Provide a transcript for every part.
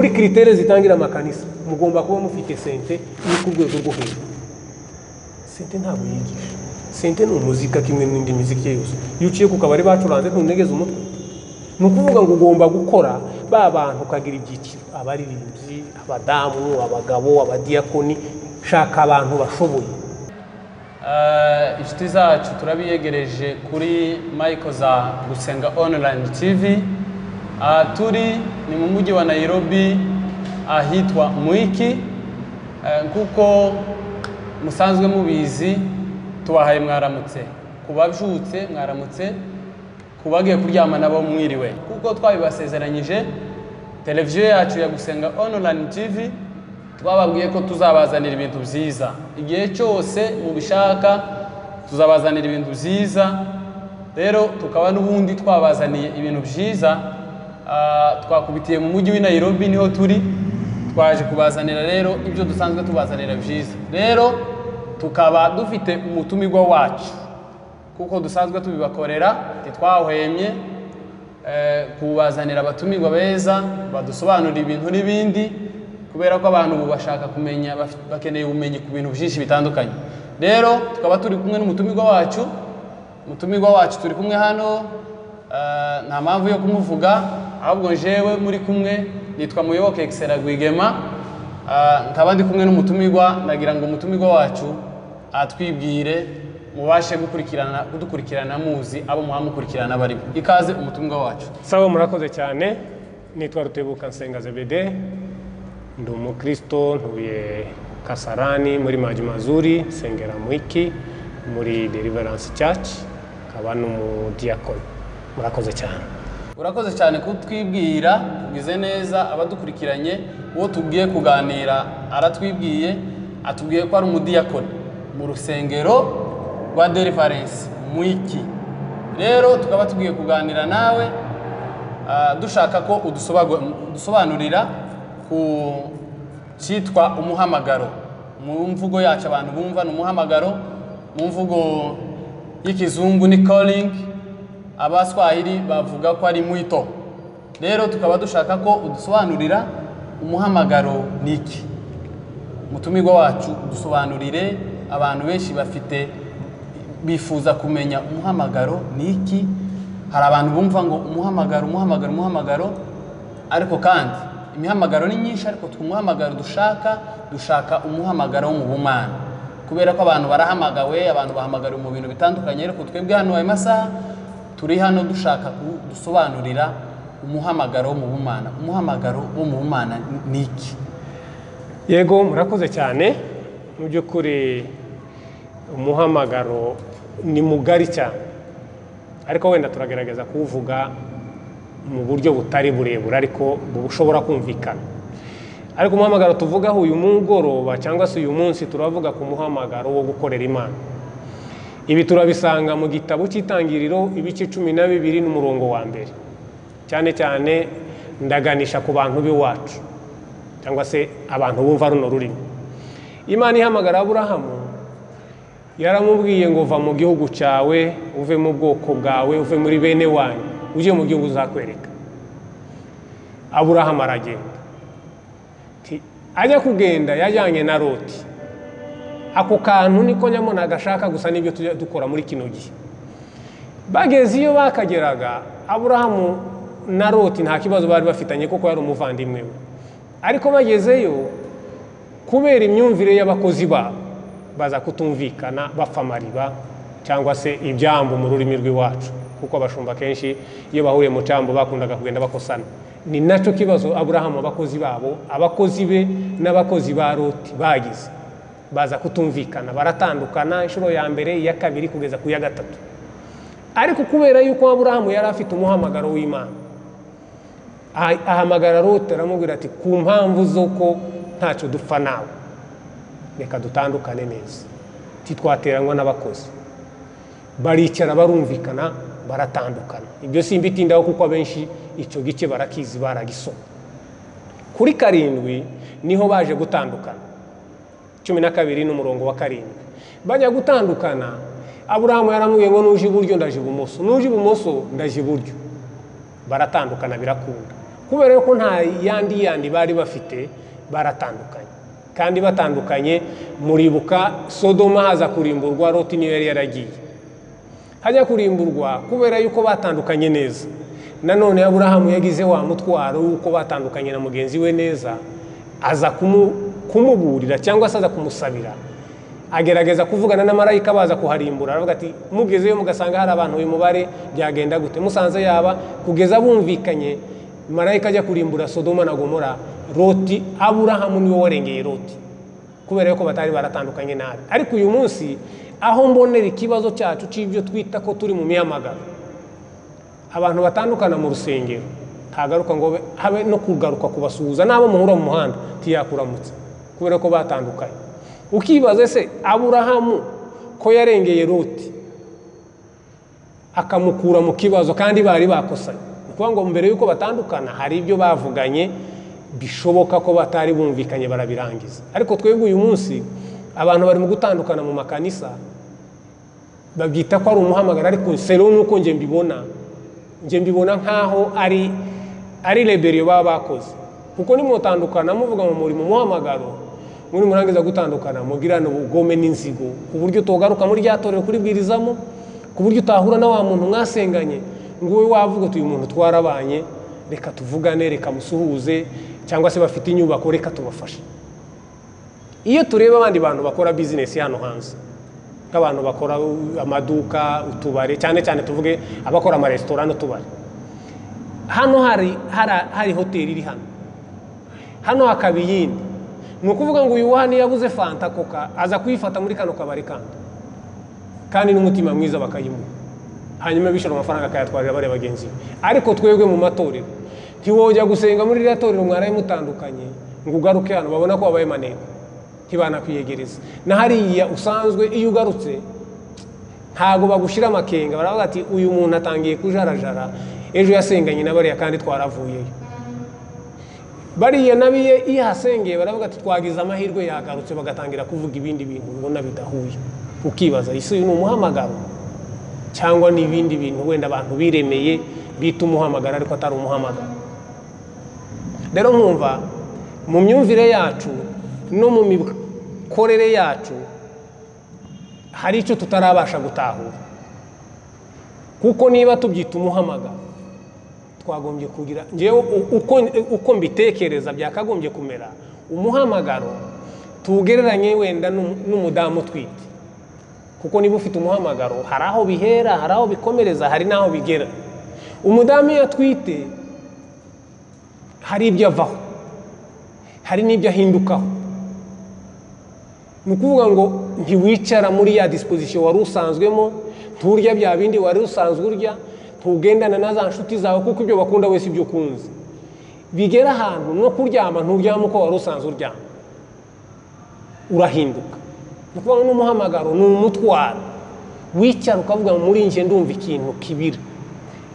Muri critères zitangira amakanisa mugomba kuba mufite synthé iri ku rwego rwo hejuru. Synthé ntabwo yigisha, synthé ni umuzika kimwe n'indi miziki yose. Iyo uciye ku kabari bacuranze ntunegeze umutwe. Ni ukuvuga ngo ugomba gukora ba bantu ukagira ibyiciro: abaririmbyi, abadamu, abagabo, abadiyakoni. Shaka abantu bashoboye. Inshuti zacu, turabiyegereje kuri micro za Gusenga Online TV. Aha turi ni mu mujyi wa Nairobi, ahitwa Mwiki. Nk'uko musanzwe mubizi, tubahaye mwaramutse ku babyutse, mwaramutse ku bagiye kuryama, nabo mwiriwe. Kuko twabibasezeranyije, televiziyo yacu ya Gusenga Online TV, twababwiye ko tuzabazanira ibintu byiza igihe cyose mubishaka, tuzabazanira ibintu byiza. Rero tukaba n'ubundi twabazaniye ibintu byiza. Twakubitiye mu mujyi w'i Nairobi, niho turi. Twaje kubazanira rero ibyo dusanzwe tubazanira byiza. Rero tukaba dufite umutumirwa wacu, kuko dusanzwe tubibakorera, ntitwahwemye kubazanira abatumirwa beza badusobanurira ibintu n'ibindi, kubera ko abantu ubu bashaka kumenya, bakeneye ubumenyi ku bintu byinshi bitandukanye. Rero tukaba turi kumwe n'umutumirwa wacu. Umutumirwa wacu turi kumwe hano, nta mpamvu yo kumuvuga, ahubwo jewe muri kumwe nitwa Muyoboke Excella Rwigema, nkaba ndi kumwe n'umutumirwa. Ndagira ngo umutumirwa wacu atwibwire, mubashe gukurikirana, kudukurikirana, muzi abo muhamukurikirana barimo. Ikaze, umutumirwa wacu. Sawa, murakoze cyane. Nitwa Rutebuka Nsenga Zebede, ndi umukristo, ntuye Kasarani muri Maji Mazuri, nsengera Mwiki muri Deliverance Church, nkaba n'umudiyakoni. Murakoze cyane. Urakoze cyane kutwibwira, ugize neza. Abadukurikiranye, uwo tugiye kuganira aratwibwiye, atubwiye ko ari umudiyakoni mu rusengero rwa Deliverance Mwiki. Rero tukaba tugiye kuganira nawe, dushaka ko udusobanurira ku cyitwa umuhamagaro. Mu mvugo yacu abantu bumva ni umuhamagaro, mu mvugo y'ikizungu ni calling, Abaswahili bavuga ko ari mwito. Rero tukaba dushaka ko udusobanurira umuhamagaro ni iki. Mutumirwa wacu, udusobanurire. Abantu benshi bafite, bifuza kumenya umuhamagaro ni iki. Hari abantu bumva ngo umuhamagaro, umuhamagaro, umuhamagaro, ariko kandi imihamagaro ni myinshi, ariko twe umuhamagaro dushaka, dushaka umuhamagaro wo mu bumana, kubera ko abantu barahamagawe, abantu bahamagariwe mu bintu bitandukanye, ariko twebwe hano ayo masaha turi hano dushaka kudusobanurira umuhamagaro wo mu bumana. Umuhamagaro wo mu bumana ni iki? Yego, murakoze cyane. Mu by'ukuri umuhamagaro ni mugari cyane, ariko wenda turagerageza kuwuvuga mu buryo butari burebure ariko bushobora kumvikana. Ariko umuhamagaro tuvugaho uyu mugoroba cyangwa se uyu munsi, turavuga ku muhamagaro wo gukorera Imana. Ibi turabisanga mu gitabo cy'Itangiriro, ibice 12 n'umurongo wa mbere. Cyane cyane ndaganisha ku bantu b'iwacu cyangwa se abantu bumva runo rurimi. Imana ihamagara Aburahamu yaramubwiye ngo: "Va mu gihugu cyawe, uve mu bwoko bwawe, uve muri bene wanyu, ujye mu gihugu uzakwereka." Aburahamu aragenda. Ajya kugenda yajyanye na Loti. Ako kantu niko nyamuna gashaka gusa n'ibyo tujya dukora muri kino gihe. Bageze iyo bakageraga, Aburahamu na Loti nta kibazo bari bafitanye kuko yari umuvandimwe we, ariko bagezeyo, kubera imyumvire y'abakozi babo, baza kutumvikana, bapfa amariba cyangwa se ibyambu mu rurimi rw'iwacu, kuko abashumba kenshi iyo bahuriye mu cyambu bakundaga kugenda bakosana. Ni nacyo kibazo Aburahamu, abakozi babo, abakozi be n'abakozi ba Loti bagize, baza kutumvikana, baratandukana inshuro ya mbere, iya kabiri, kugeza ku ya gatatu. Ariko kubera yuko Aburahamu yari afite umuhamagaro w'Imana, ahamagara Loti, aramubwira ati: "Ku mpamvu z'uko ntacyo dupfa nawe, reka dutandukane neza, titwateranywa n'abakozi." Baricara, barumvikana, baratandukana. Ibyo simbitindaho kuko abenshi icyo gice barakizi, baragisoma. Kuri karindwi niho baje gutandukana, 12 n'umurongo wa 7. Bajya gutandukana, Aburahamu yaramubwiye ngo: "Nuje iburyo ndaje ibumoso, nuje ibumoso ndaje iburyo." Baratandukana, birakunda. Kubera ko nta yandi bari bafite, baratandukanye. Kandi batandukanye, muribuka Sodoma haza kurimburwa, Loti niyo yari yaragiye. Hajya kurimburwa kubera yuko batandukanye neza. Nanone Aburahamu yagize wa mutwaro w'uko batandukanye na mugenzi we neza, aza kumuburira cyangwa se aza kumusabira. Agerageza kuvugana na marayika baza kuharimbura, aravuga ati mugezeyo mugasanga hari abantu uyu mubare byagenda gute, musanze yaba kugeza bumvikanye. Marayika ajya kurimbura Sodoma na Gomora, Loti, Aburahamu niwe warengeye Loti kubera yuko batari baratandukanye nabi. Ariko uyu munsi aho mbonera ikibazo cyacu cy'ibyo twita ko turi mu mihamagaro, abantu batandukana mu rusengero, ntagaruka ngo habe no kugaruka kubasuhuza n'abo muhura mu muhanda tiyakuramutse kubera ko batandukanye. Ukibaza se Aburahamu ko yarengeye Loti akamukura mu kibazo kandi bari bakosanye, kuko ngo mbere yuko batandukana hari ibyo bavuganye bishoboka ko batari bumvikanye barabirangiza. Ariko twebwe uyu munsi abantu bari mu gutandukana mu makanisa babyita ko ari umuhamagaro, ariko sero nuko nje mbibona nkaho ari rebellion baba bakoze. Kuko nimutandukana muvuga mu murimo muhamagaro, muri murangiza gutandukana mugirana ubugome n'inzigo ku buryo utogaruka muri rya torero kuribwirizamo, ku buryo utahura na wa muntu mwasenganye ngo wowe wavuga uti uyu muntu twarabanye, reka tuvugane, reka musuhuze, cyangwa se bafite inyubako reka tubafashe. Iyo tureba abandi bantu bakora business hano hanze, nk'abantu bakora amaduka, utubare, cyane cyane tuvuge abakora amaresitora n'utubare, hano hari hoteli iri hano, hano hakaba iyindi. Ni ukuvuga ngo uyu wani yabuze fanta koka aza kuyifata muri kano kabari kandi n'umutima mwiza bakayimuha, hanyuma bishora amafaranga akayatwarira bare bagenzi be. Ariko twebwe mu matorero ntiwojya gusenga muri ririya torero mwaraye mutandukanye ngo ugaruke hano babona ko wabaye maneko, ntibanakwiyegereza. Na hariya usanzwe iyo ugarutse ntago bagushira amakenga, baravuga ati uyu muntu atangiye kujarajara, ejo yasenganye na bariya kandi twaravuyeyo. Bariya nabiye iyo hasengeye baravuga ati twagize amahirwe yagarutse, bagatangira kuvuga ibindi bintu ubona bidahuye. Ukibaza isi uyu ni umuhamagaro cyangwa ni ibindi bintu wenda abantu biremeye bita umuhamagaro ariko atari umuhamagaro. Rero nkumva mu myumvire yacu no mu mikorere yacu hari icyo tutarabasha gutahura. Kuko niba tubyita umuhamagaro twagombye kugira, ngewe uko mbitekereza byakagombye kumera, umuhamagaro tugereranye wenda n'umudamu utwite. Kuko niba ufite umuhamagaro hari aho bihera, hari aho bikomereza, hari n'aho bigera. Umudamu iyo atwite hari ibyo avaho, hari n'ibyo ahindukaho. Ni ukuvuga ngo ntiwicara muri ya disposition wari usanzwemo, nturya bya bindi wari usanzwe urya, ntugendana na za nshuti zawe kuko ibyo bakunda wese ibyo ukunze. Bigera ahantu no kuryama nturyama uko wari usanzwe uryama, urahinduka. Ni ukuvuga ngo n'umuhamagaro ni umutwaro wicara ukavuga muri nje ndumva ikintu kibira,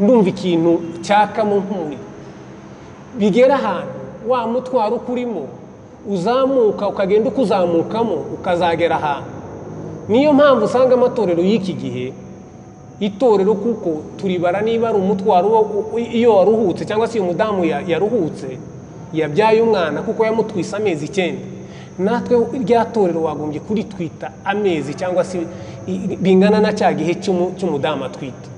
ndumva ikintu cyakamo nk'umuriro. Bigera ahantu wa mutwaro ukurimo uzamuka ukagenda ukuzamukamo ukazagera ahantu. Niyo mpamvu usanga amatorero y'iki gihe, itorero kuko turibara niba ari umutwaro iyo waruhutse cyangwa se umudamu yaruhutse yabyaye umwana kuko yamutwise amezi 9, natwe rya torero wagombye kuritwita amezi cyangwa se bingana na cya gihe cy'umudamu atwita.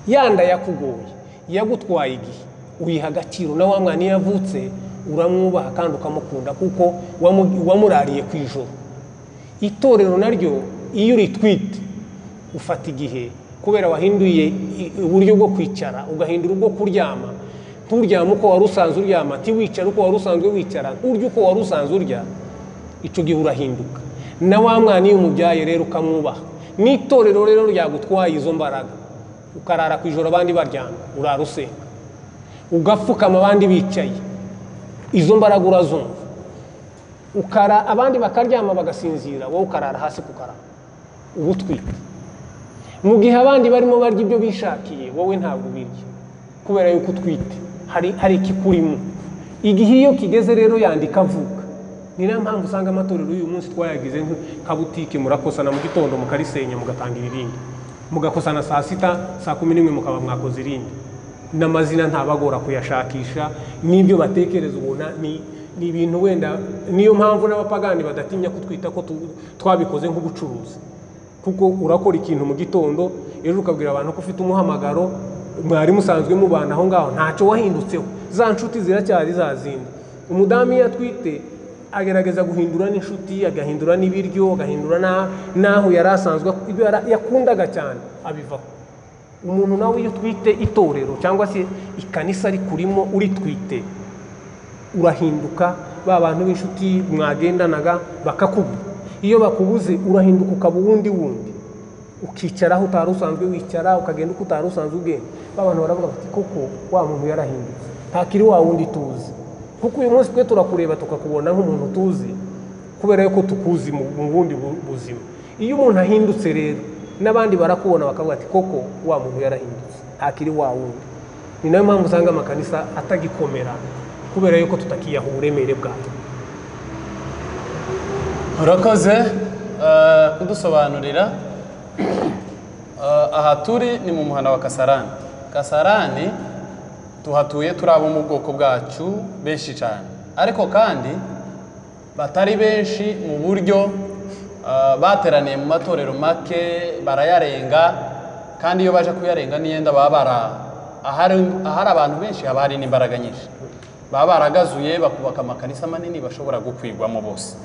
Yanda yakugoye, yagutwaye igihe, uyiha agaciro, na wa mwana iyo yavutse uramwubaha kandi ukamukunda kuko wamurariye ku ijoro. Itorero naryo iyo uritwite ufata igihe, kubera wahinduye uburyo bwo kwicara ugahindura ubwo kuryama, nturyame uko wari usanzwe uryama, ntiwicare uko wari usanzwe wicara, nturye uko wari usanzwe urya, icyo gihe urahinduka. Na wa mwana iyo umubyaye rero ukamwubaha, n'itorero rero ryagutwaye izo mbaraga, ukarara ku ijoro abandi baryama, urara usenga, ugapfukama abandi bicaye, izo mbaraga urazumva, ukara abandi bakaryama bagasinzira, wowe ukarara hasi kukarara ubutwite. Mu gihe abandi barimo barya ibyo bishakiye, wowe ntabwo ubirya kubera yuko utwite, hari ikikurimo. Igihe iyo kigeze rero yandika avuka. Ni nayo mpamvu usanga amatorero y'uyu munsi twayagize nka butike, murakosana mu gitondo mukarisenya mugatangira irindi, mugakosana saa 6, saa 11 mukaba mwakoze irindi. N'amazina ntabagora kuyashakisha, n'ibyo batekereza ubona ni ibintu wenda. Niyo mpamvu n'abapagani badatinya kutwita ko twabikoze nk'ubucuruzi, kuko urakora ikintu mu gitondo, ejo ukabwira abantu ko ufite umuhamagaro, mwari musanzwe mubana aho ngaho, ntacyo wahindutseho, za nshuti ziracyari za zindi. Umudamu iyo atwite agerageza guhindura n'inshuti, agahindura n'ibiryo, agahindura n'aho yari asanzwe, ibyo yakundaga cyane abivaho. Umuntu nawe iyo utwite itorero cyangwa se ikanisa rikurimo uritwite, urahinduka. Ba bantu b'inshuti mwagendanaga bakakubura, iyo bakubuze urahinduka ukaba uwundi wundi, ukicara aho utari usanzwe wicara, ukagenda uko utari usanzwe ugenda. Ba bantu baravuga bati koko wa muntu yarahindutse, ntakiri wa wundi tuzi. Kuko uyu munsi twe turakureba tukakubona nk'umuntu tuzi, kubera yuko tukuzi mu bundi buzima. Iyo umuntu ahindutse rero n'abandi barakubona bakavuga ati koko wa muntu yarahindutse, ntakiri wa wundi. Ni nayo mpamvu usanga amakanisa atagikomera, kubera yuko tutakiyaha uburemere bwayo. Urakoze kudusobanurira. Aha turi ni mu muhanda wa Kasarani. Kasarani tuhatuye turi abo mu bwoko bwacu benshi cyane, ariko kandi batari benshi mu buryo bateraniye mu matorero make barayarenga, kandi iyo baje kuyarenga niyenda baba bara ahari abantu benshi haba hari n'imbaraga nyinshi, baba baragazuye bakubaka amakanisa manini bashobora gukwirwamo bose.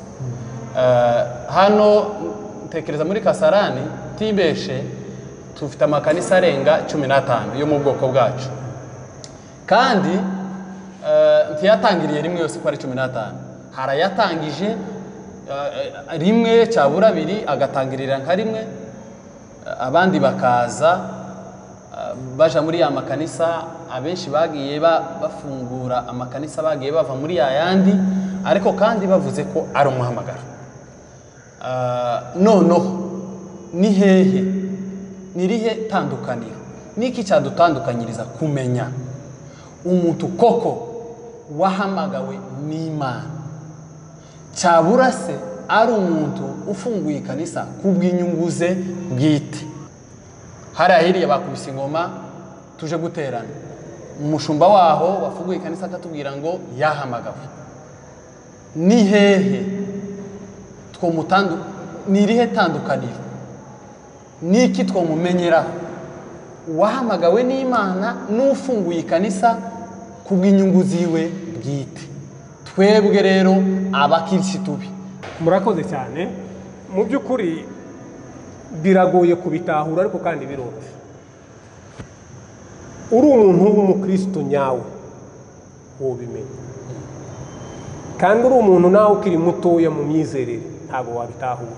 Hano tekereza muri Kasarani tibeshe tufite amakanisa arenga 15 yo mu bwoko bwacu, kandi ntiyatangiriye rimwe yose ko ari 15, harayatangije rimwe cyabura abiri agatangirira nka rimwe, abandi bakaza baja muri ya makanisa. Abenshi bagiye bafungura amakanisa, bagiye bava muri ya yandi, ariko kandi bavuze ko ari umuhamagaro. Noneho ni hehe, ni rihe tandukaniro, niki cyadutandukanyiriza kumenya umuntu koko wahamagawe n'Imana, cyabura se ari umuntu ufunguye ikanisa kubw'inyungu ze bwite? Hariya hirya bakubise ingoma tuje guterana, umushumba waho wafunguye ikanisa akatubwira ngo yahamagawe. Ni hehe ni irihe tandukaniro, niki twomumenyeraho uwahamagawe n'Imana n'ufunguye ikanisa kubw'inyungu ziwe bwite? Twebwe rero abakirisitu be. Murakoze cyane. Mu by'ukuri biragoye kubitahura, ariko kandi biroroshye. Uri umuntu w'umukristo nyawe wobimenya, kandi uri umuntu nawe ukiri mutoya mu myizerere ntabwo wabitahura.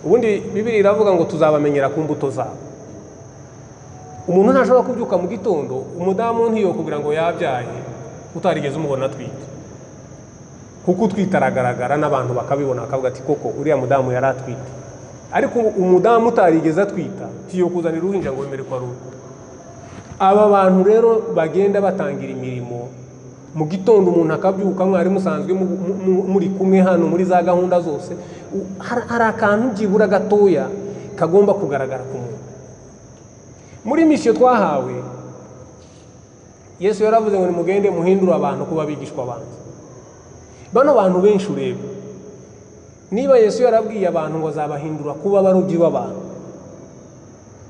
Ubundi Bibiliya iravuga ngo tuzabamenyera ku mbuto zabo. Umuntu ntashobora kubyuka mu gitondo, umudamu ntiyokubwira ngo yabyaye utarigeze umubona atwite, kuko utwite aragaragara n'abantu bakabibona bakavuga ati koko uriya mudamu yari atwite. Ariko umudamu utarigeze atwita ntiyokuzanira uruhinja ngo wemere ko ari urwe. Aba bantu rero bagenda batangira imirimo mu gitondo, umuntu akabyuka mwari musanzwe muri kumwe hano muri za gahunda zose, hari akantu byibura gatoya kagomba kugaragara ku muntu. Muri misiyo twahawe, Yesu yaravuze ngo nimugende muhindure abantu kuba abigishwa banjye. Bano bantu benshi ureba, niba Yesu yarabwiye abantu ngo azabahindura kuba abarobyi b'abantu,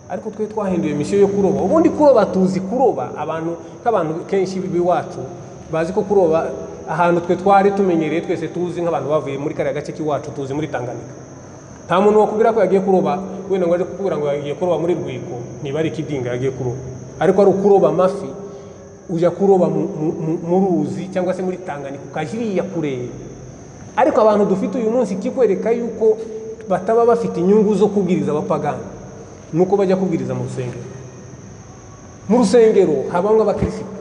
ariko twe twahinduye misiyo yo kuroba. Ubundi kuroba tuzi kuroba, abantu nk'abantu kenshi b'iwacu bazi ko kuroba ahantu twe twari tumenyereye twese tuzi nk'abantu bavuye muri kariya gace k'iwacu, tuzi muri Tanganyika. Nta muntu wakubwira ko yagiye kuroba wenda ngo aje kukubwira ngo yagiye kuroba muri Rwiko, niba ari Kidinga yagiye kuroba, ariko ari ukuroba amafi ujya kuroba mu ruzi cyangwa se muri Tanganyika ukajiriya kure. Ariko abantu dufite uyu munsi kikwereka yuko bataba bafite inyungu zo kubwiriza abapagani, nuko bajya kubwiriza mu rusengero. Mu rusengero habamwe abakirisitu,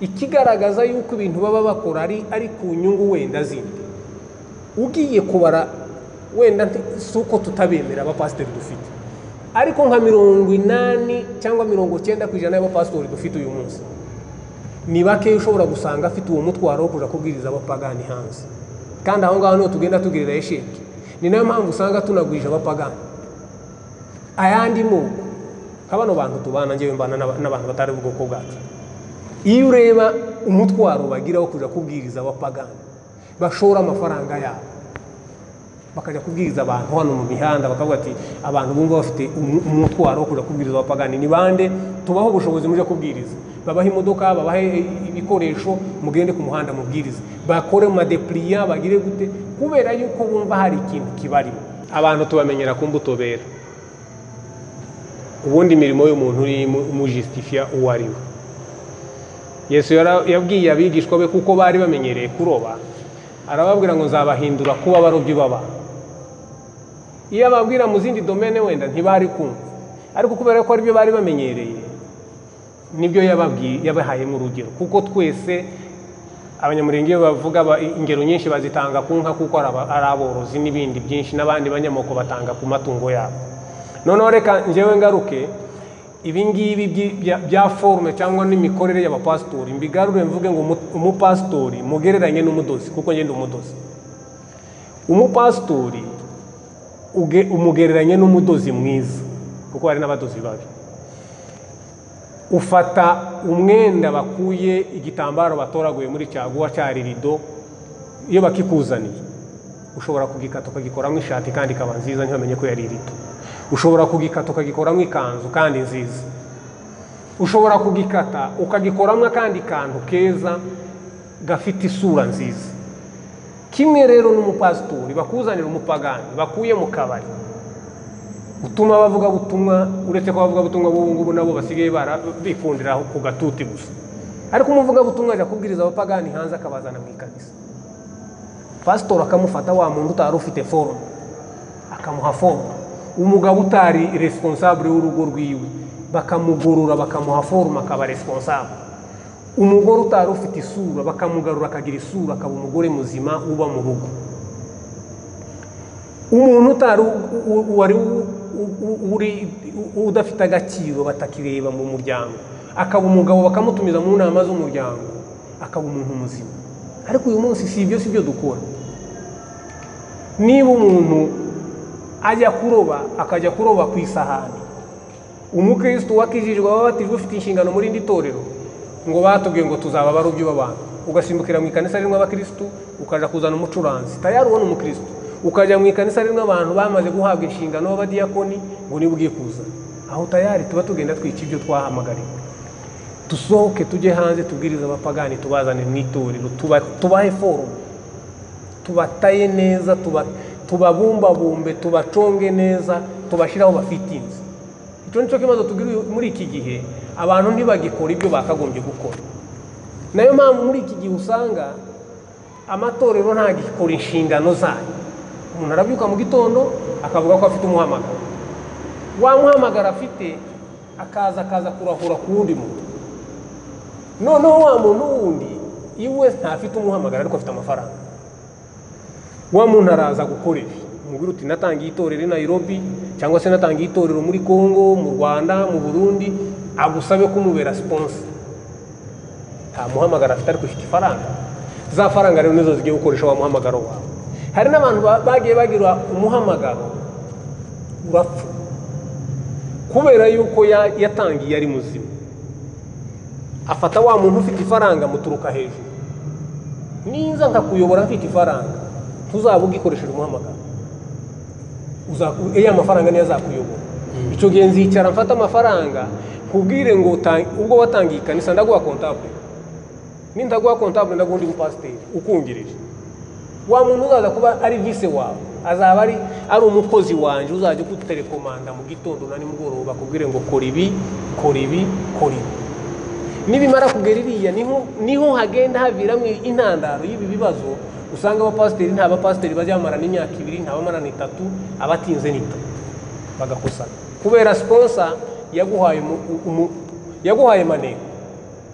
ikigaragaza yuko ibintu baba bakora ari ku nyungu wenda zindi. Ugiye kubara wenda si uko tutabemera abapasiteri dufite, ariko nka 80 cyangwa 90% y'abapasitori dufite uyu munsi ni bake ushobora gusanga afite uwo mutwaro wo kuja kubwiriza abapagani hanze. Kandi aho ngaho niho tugenda tugirira esheki. Ni nayo mpamvu usanga tunagwije abapagani ayandi moko. Nka bano bantu tubana, njyewe mbana n'abantu batari ubwoko bwacu, Iyo ureba umutwaro bagira wo kuja kubwiriza abapagani, bashora amafaranga yabo bakajya kubwiriza abantu hano mu mihanda, bakavuga ati abantu bumva bafite umutwaro wo kuja kubwiriza abapagani ni bande? Tubaho ubushobozi muje kubwiriza, babahe imodoka, babahe ibikoresho, mugende ku muhanda mubwirize, bakore mu madepliya, bagire gute, kubera yuko bumva hari ikintu kibarimo. Abantu tubamenyera ku mbuto bera. Ubundi imirimo y'umuntu uri umujustifia uwo ari we. Yesu yabwiye abigishwa be, kuko bari bamenyereye kuroba, arababwira ngo nzabahindura kuba abarobyi b'abantu. Iyo ababwira mu zindi domene wenda ntibari kumva, ariko kubera ko aribyo bari bamenyereye nibyo yababwiye, yabahayemo urugero. Kuko twese Abanyamurenge bavuga ingero nyinshi bazitanga ku nka, kuko ari aborozi n'ibindi byinshi, n'abandi banyamoko batanga ku matungo yabo. Noneho reka njyewe ngaruke ibi ngibi bya forme cyangwa n'imikorere y'abapasitori, mbigarure mvuge ngo umupasitori mugereranye n'umudozi, kuko njye ndi umudozi. Umupasitori umugereranye n'umudozi mwiza, kuko hari n'abadozi babi. Ufata umwenda bakuye igitambaro batoraguye muri caguwa cya rido, iyo bakikuzaniye ushobora kugikata ukagikoramo ishati kandi ikaba nziza, ntibamenye ko yari rido. Ushobora kugikata ukagikoramo ikanzu kandi nziza. Ushobora kugikata ukagikoramo akandi kantu keza gafite isura nziza. Kimwe rero n'umupasitori bakuzanira umupagani bakuye mu kabari, utuma bavuga butumwa, uretse ko bavuga butumwa b'ubu ngubu nabo basigaye bikundira ku gatuti gusa, ariko umuvuga butumwa aja kubwiriza abapagani hanze akabazana mu ikanisa. Pasitori akamufata wa muntu utari ufite forme akamuha forme, umugabo utari responsable w'urugo rwiwe bakamugorora bakamuha forme akaba responsable, umugore utari ufite isura bakamugarura akagira isura akaba umugore muzima uba mu rugo, umuntu utari wari uri udafite agaciro batakireba mu muryango akaba umugabo bakamutumiza mu nama z'umuryango akaba umuntu muzima. Ariko uyu munsi si ibyo, si byo dukora. Niba umuntu ajya kuroba akajya kuroba ku isahani, umukristo wakijijwe wabatijwe ufite inshingano muri indi torero ngo batubwiye ngo tuzaba abarobyi b'abantu, ugasimbukira mu ikanisa ririmo abakristo ukaja kuzana umucuranzi tayari ubona umukristo, ukajya mu ikanisa ririmo abantu bamaze guhabwa inshingano b'abadiyakoni ngo niba ugiye kuza aho tayari tuba tugenda twica ibyo twahamagariwe. Tusohoke tujye hanze tubwirize abapagani, tubazane mu itorero, tubahe forum, tubataye neza, tubabumbabumbe, tubaconge neza, tubashiraho bafitinze. Icyo nicyo kibazo tugira muri iki gihe, abantu ntibagikora ibyo bakagombye gukora. Nayo mpamvu muri iki gihe usanga amatorero ntagikora inshingano zayo. Umuntu arabyuka mu gitondo akavuga ko afite umuhamagaro, wa muhamagaro afite akaza kurahura ku wundi muntu. Noneho wa muntu wundi iwe ntafite umuhamagaro ariko afite amafaranga, wa muntu araza gukora ibi, umubwira uti natangiye itorero i Nairobi cyangwa se natangiye itorero muri Congo, mu Rwanda, mu Burundi, agusabe kumubera sponsor. Nta muhamagaro afite ariko ufite ifaranga. Za faranga rero nizo zigiye gukoresha wa muhamagaro wawe. Hari n'abantu bagiye bagira umuhamagaro urapfa kubera yuko yatangiye ari muzima, afata wa muntu ufite ifaranga muturuka hejuru, ninza nkakuyobora mfite ifaranga ntuzaba ugikoresheje umuhamagaro, iya amafaranga niyo azakuyobora. Icyo gihe nzicara mfata amafaranga nkubwire ngo ubwo watangiye ikanisa ndaguha comptable, nindaguha comptable ndaguha undi mupasiteri ukungirije. Wa muntu uzaza kuba ari vice wawe azaba ari umukozi wanje uzajya kuterekomanda mu gitondo na nimugoroba akubwire ngo kora ibi, kora ibi, kora ibi. Nibimara kugera iriya niho hagenda haviramo intandaro y'ibi bibazo. Usanga abapasiteri nta bapasiteri bajya bamarana imyaka ibiri, nta bamarana itatu, abatinze nito bagakosana kubera sponsor yaguhaye maneko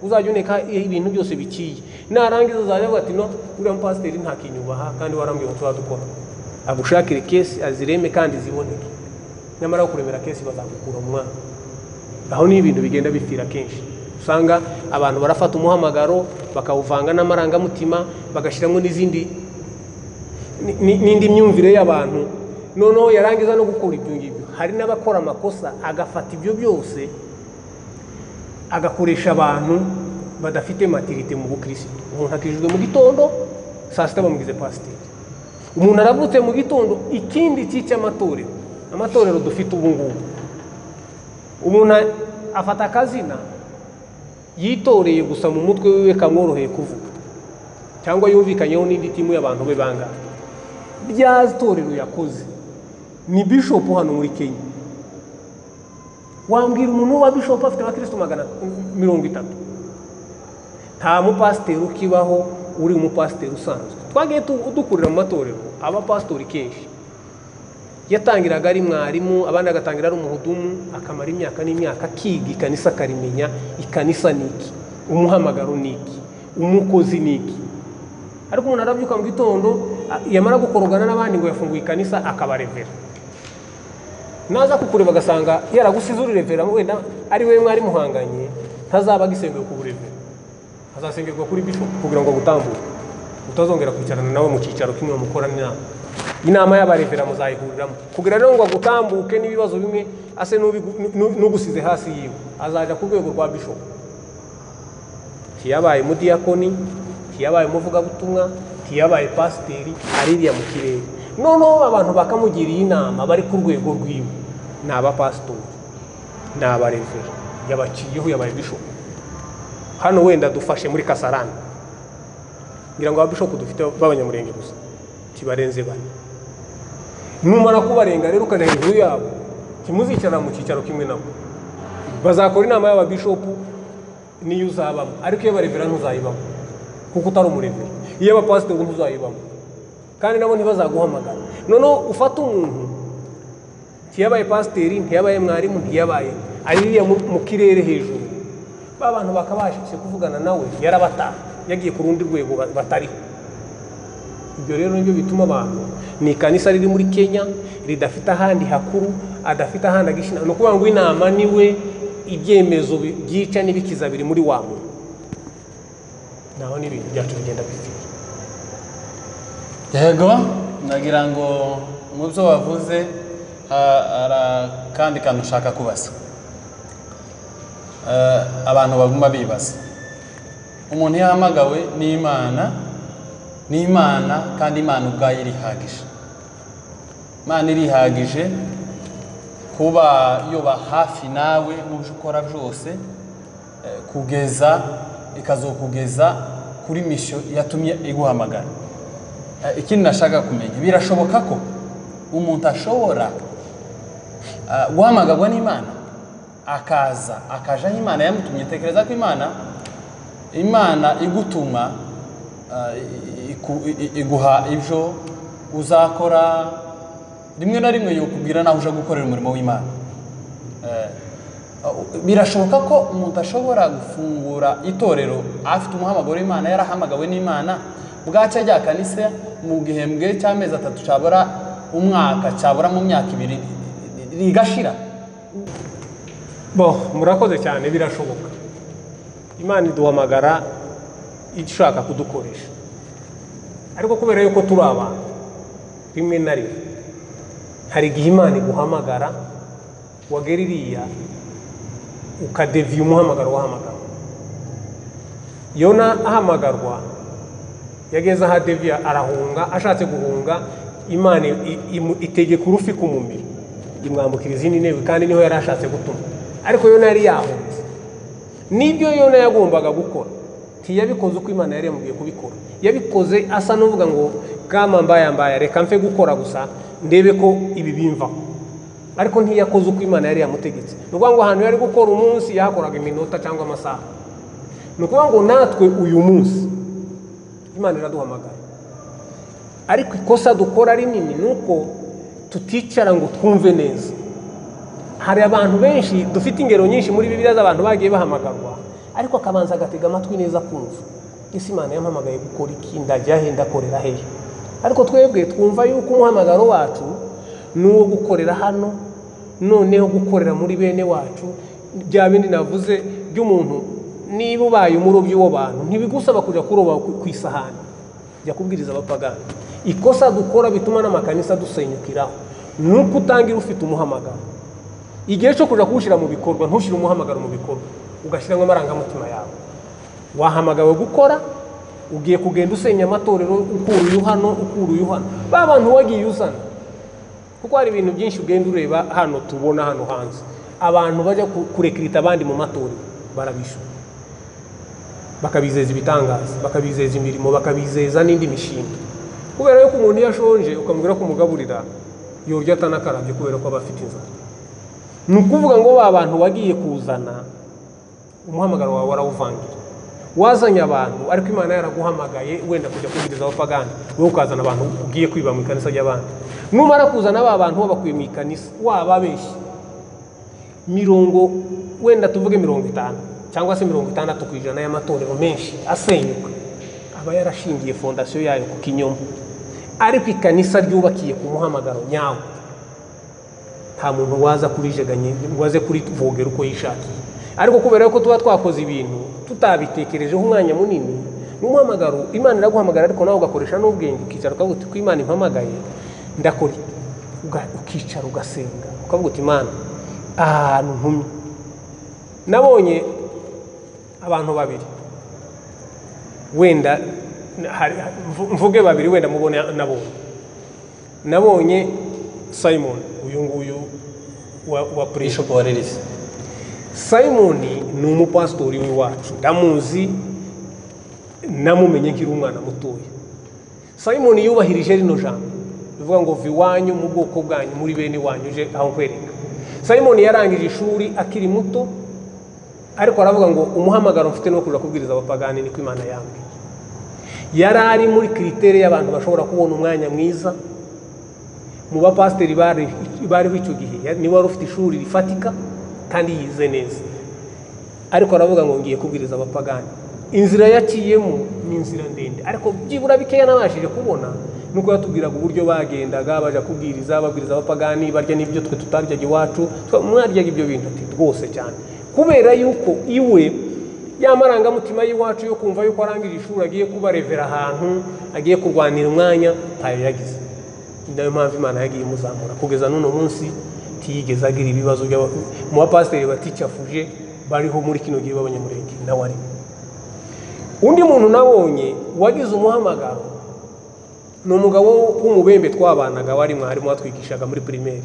uzajya uneka ibintu byose bikiye, narangiza uzajya avuga ati no uriya mupasiteri nta kinyubaha kandi warambwiye ngo tuzadukora, agushakire kesi azireme kandi ziboneke, nyamara kuremera kesi bazagukura mu mwana. Aho ni ibintu bigenda bifira kenshi. Usanga abantu barafata umuhamagaro bakawuvanga n'amarangamutima, bagashyiramo n'izindi n'indi myumvire y'abantu, noneho yarangiza no gukora ibyo ngibyo. Hari n'abakora amakosa agafata ibyo byose agakoresha abantu Badafite maturité mu bukirisitu. Umuntu akijijwe mu gitondo, saa sita bamugize pasiteri. Umuntu aravutse mu gitondo. Ikindi cy'amatorero, amatorero dufite ubu ngubu, umuntu afata akazina yitoreye gusa mu mutwe wiwe kamworoheye kuvuga, cyangwa yumvikanyeho n'indi team y'abantu be bangahe. Rya torero yakoze ni bishop hano muri Kenya. Wambwira umuntu wa bishop afite abakristo 130? Nta mupasiteri ukibaho uri umupasiteri usanzwe. Twagiye dukurira mu matorero, abapasitori kenshi yatangiraga ari mwarimu, abandi agatangira ari umuhudumu, akamara imyaka n'imyaka akiga ikanisa, akarimenya ikanisa niki, umuhamagaro niki, umukozi niki. Ariko umuntu arabyuka mu gitondo, yamara gukorogana n'abandi ngo yafunguye ikanisa, akabarevera. Naza kukureba agasanga yaragusize uri revera, wenda ari we mwari muhanganye, ntazaba agisengewe ku burevera, azasengerwa kuri bishop kugira ngo agutambuke, utazongera kwicarana nawe mu cyicaro kimwe mukorana inama. Inama y'abarevera muzayihuriramo kugira rero ngo agutambuke n'ibibazo bimwe ase n'ugusize hasi yiwe, azaja ku rwego rwa bishop. Ntiyabaye umudiyakoni, ntiyabaye umuvugabutumwa, ntiyabaye pasiteri, aririya mu kirere. Noneho abantu bakamugiriye inama bari ku rwego rwiwe ni abapasitori, ni abarevera, yabaciyeho, yabaye bishop. Hano wenda dufashe muri Kasarani, ngira ngo ababishopu dufite b'abanyamurenge gusa kibarenze bane. Numara kubarenga rero ukajya hejuru yabo, ntimuzicara mu cyicaro kimwe nabo. Bazakora inama y'ababishopu niyo uzabamo, ariko iyo barevera ntuzayibamo kuko utari umurevera, iyo abapasitori ntuzayibamo, kandi nabo ntibazaguhamagara. Noneho ufata umuntu ntiyabaye pasiteri, ntiyabaye mwarimu, ntiyabaye aririya mu kirere hejuru, ba bantu bakabashije kuvugana nawe yarabataha, yagiye ku rundi rwego batariho. Ibyo rero nibyo bituma abantu, ni ikanisa riri muri Kenya ridafite ahandi hakuru, adafite ahandi agishina. Ni ukuvuga ngo inama niwe, ibyemezo byica n'ibikiza biri muri wa muntu. Naho n'ibintu byacu bigenda bipfira. Yego, nagira ngo mu byo wavuze hari akandi kantu ushaka kubaza. Abantu baguma bibaza, umuntu yahamagawe n'Imana, n'Imana kandi Imana ubwayo irihagije. Imana irihagije kuba yoba hafi nawe mu byo ukora byose, kugeza ikazokugeza kuri mission yatumye iguhamagara. Ikindi nashaka kumenya, birashoboka ko umuntu ashobora guhamagarwa n'Imana akaza akaja aho Imana yamutumye? Tekereza ko Imana igutuma, iguha ibyo uzakora, rimwe na rimwe yokubwira naho uja gukorera umurimo w'Imana. Birashoboka ko umuntu ashobora gufungura itorero afite umuhamagaro w'Imana, yarahamagawe n'Imana, bwacya rya kanisa mu gihembwe cy'amezi 3 cyabura umwaka, cyabura mu myaka 2 rigashira? Bo, murakoze cyane, birashoboka. Imana iduhamagara ishaka kudukoresha, ariko kubera yuko turi abantu, rimwe na rimwe hari igihe Imana iguhamagara, wagera iriya ukadeviya umuhamagaro wahamagara. Yona ahamagarwa yageze aho adeviya arahunga, ashatse guhunga Imana itegeka urufi kumumira, imwambukira izindi ntebe, kandi niho yari ashatse gutuma. Ariko Yona yari yahunze. Nibyo Yona yagombaga gukora ntiyabikoze uko Imana yari yamubwiye kubikora. Yabikoze asa n'uvuga ngo kama mbaya mbaya, reka mfe gukora gusa ndebe ko ibi bimvaho. Ariko ntiyakoze uko Imana yari yamutegetse. Ni ukuvuga ngo ahantu yari gukora umunsi yahakoraga iminota cyangwa amasaha. Ni ukuvuga ngo natwe uyu munsi Imana iraduhamagara, ariko ikosa dukora rinini ni uko tuticara ngo twumve neza. Hari abantu benshi, dufite ingero nyinshi muri Bibiliya z'abantu bagiye bahamagarwa, ariko akabanza agatega amatwi neza kumva, ese Imana yampamagaye gukora iki, ndajya he, ndakorera hehe? Ariko twebwe twumva yuko umuhamagaro wacu ni uwo gukorera hano, noneho gukorera muri bene wacu. Bya bindi navuze by'umuntu, niba ubaye umurobyi w'abantu ntibigusaba kujya kuroba ku isahani, jya kubwiriza abapagani. Ikosa dukora bituma n'amakanisa dusenyukiraho ni uko utangira ufite umuhamagaro, igihe cyo kujya kuwushyira mu bikorwa ntushyire umuhamagaro mu bikorwa, ugashyiramo amarangamutima yawe. Wahamagawe gukora, ugiye kugenda usenya amatorero, ukura uyu hano, ukura uyu hano, ba bantu wagiye uzana. Kuko hari ibintu byinshi ugenda ureba hano, tubona hano hanze abantu bajya kurekirita abandi mu matorero, barabishyura, bakabizeza ibitangaza, bakabizeza imirimo, bakabizeza n'indi mishinga. Kubera yuko umuntu iyo ashonje ukamubwira ko umugaburira, yorya atanakarabye kubera ko aba afite inzara. Ni ukuvuga ngo ba bantu wagiye kuzana, umuhamagaro wawe warawuvangira. Wazanye abantu ariko Imana yaraguhamagaye wenda kujya kubwiriza abapagani, wowe ukazana abantu ugiye kwiba mu ikanisa ry'abandi. Numara kuzana ba bantu wabakuye mu ikanisa, wababeshye mirongo, wenda tuvuge 50 cyangwa se 60% y'amatorero menshi asenyuka aba yarashingiye fondasiyo yayo ku kinyoma. Ariko ikanisa ryubakiye ku muhamagaro nyawo, nta muntu waza kurijeganye ngo aze kurivogera uko yishakiye. Ariko kubera ko tuba twakoze ibintu tutabitekerejeho umwanya munini, n'umuhamagaro Imana iraguhamagara, ariko nawe ugakoresha n'ubwenge, ukicara ukavuga uti ko Imana impamagaye ndakora iki? Ukicara ugasenga ukavuga uti Imana ahantu ntumye. Nabonye abantu babiri, wenda mvuge babiri, wenda mubone nabonye. Nabonye Simon uyu nguyu wa Bishop wa Ririsi. Simon ni umupasitori w'iwacu, ndamuzi, namumenye nkiri umwana mutoya. Simon yubahirije rino jambo bivuga ngo viwanyu mu bwoko bwanyu muri bene wanyu uje aho nkwereka. Simon yarangije ishuri akiri muto, ariko aravuga ngo umuhamagaro mfite no kuja kubwiriza abapagani niko Imana yambwiye. Yari ari muri kritere y'abantu bashobora kubona umwanya mwiza mu bapasiteri bariho icyo gihe, niwe wari ufite ishuri rifatika kandi yize neza. Ariko aravuga ngo ngiye kubwiriza abapagani. Inzira yaciyemo ni inzira ndende, ariko byibura bikeya nabashije kubona nuko yatubwiraga uburyo bagendaga baja kubwiriza, babwiriza abapagani, barya n'ibyo twe tutaryaga iwacu, mwaryaga ibyo bintu ati rwose cyane. Kubera yuko iwe ya marangamutima y'iwacu yo kumva yuko arangije ishuri agiye kuba revera ahantu, agiye kurwanira umwanya, ntayo yagize. Nayo mpamvu Imana yagiye imuzamura kugeza n'uno munsi ntiyigeze agira ibibazo mu bapasiteri baticafuje bariho muri kino gihe b'abanyamurenge, nawe arimo. Undi muntu nabonye wagize umuhamagaro ni umugabo w'umubembe twabanaga, wari mwarimu watwigishaga muri primaire,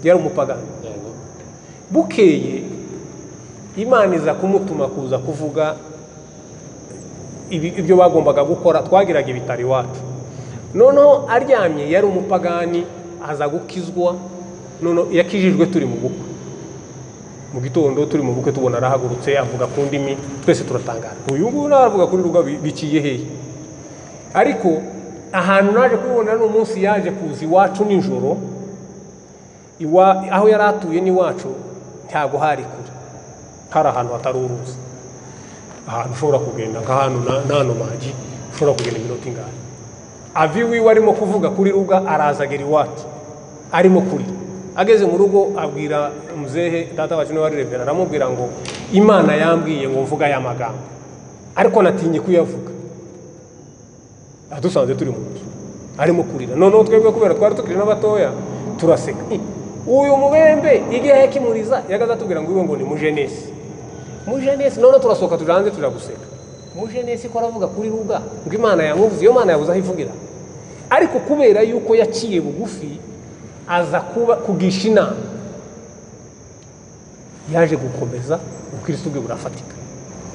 yari umupagani. Bukeye Imana iza kumutuma kuza kuvuga ibyo bagombaga gukora, twagiraga ibitaro iwacu. Noneho aryamye, yari umupagani, aza gukizwa. Noneho yakijijwe turi mu bukwe, mu gitondo turi mu bukwe tubona arahagurutse avuga ku ndimi, twese turatangara, uyu nguyu aravuga kuri ruga biciye hehe? Ariko ahantu naje kubibona ni umunsi yaje kuza iwacu nijoro, aho yari atuye n'iwacu ntabwo hari kure, hari ahantu hatari uruzi, ahantu ushobora kugenda nk'ahantu n'ahantu maji ushobora kugenda iminota ingahe. Avi wiwe arimo kuvuga kuri ruga, araza agera iwacu arimo kurira. Ageze mu rugo abwira muzehe data wacu niwe wari revera, aramubwira ngo Imana yambwiye ngo mvuga aya magambo, ariko natinye kuyavuga. Adusanze turi mu nzu arimo kurira. Noneho twebwe kubera twari tukiri n'abatoya turaseka. Uyu mubembe igihe yakimuriza yagaza atubwira ngo iwe ngo ni mujenesi, mujenesi. Noneho turasohoka tuja hanze tuja guseka, mujenesi ko aravuga kuri ruga ngo Imana yamuvuze, iyo Imana yabuze aho ivugira. Ariko kubera yuko yaciye bugufi aza kuba kugisha inama, yaje gukomeza ubukristo bwe burafatika.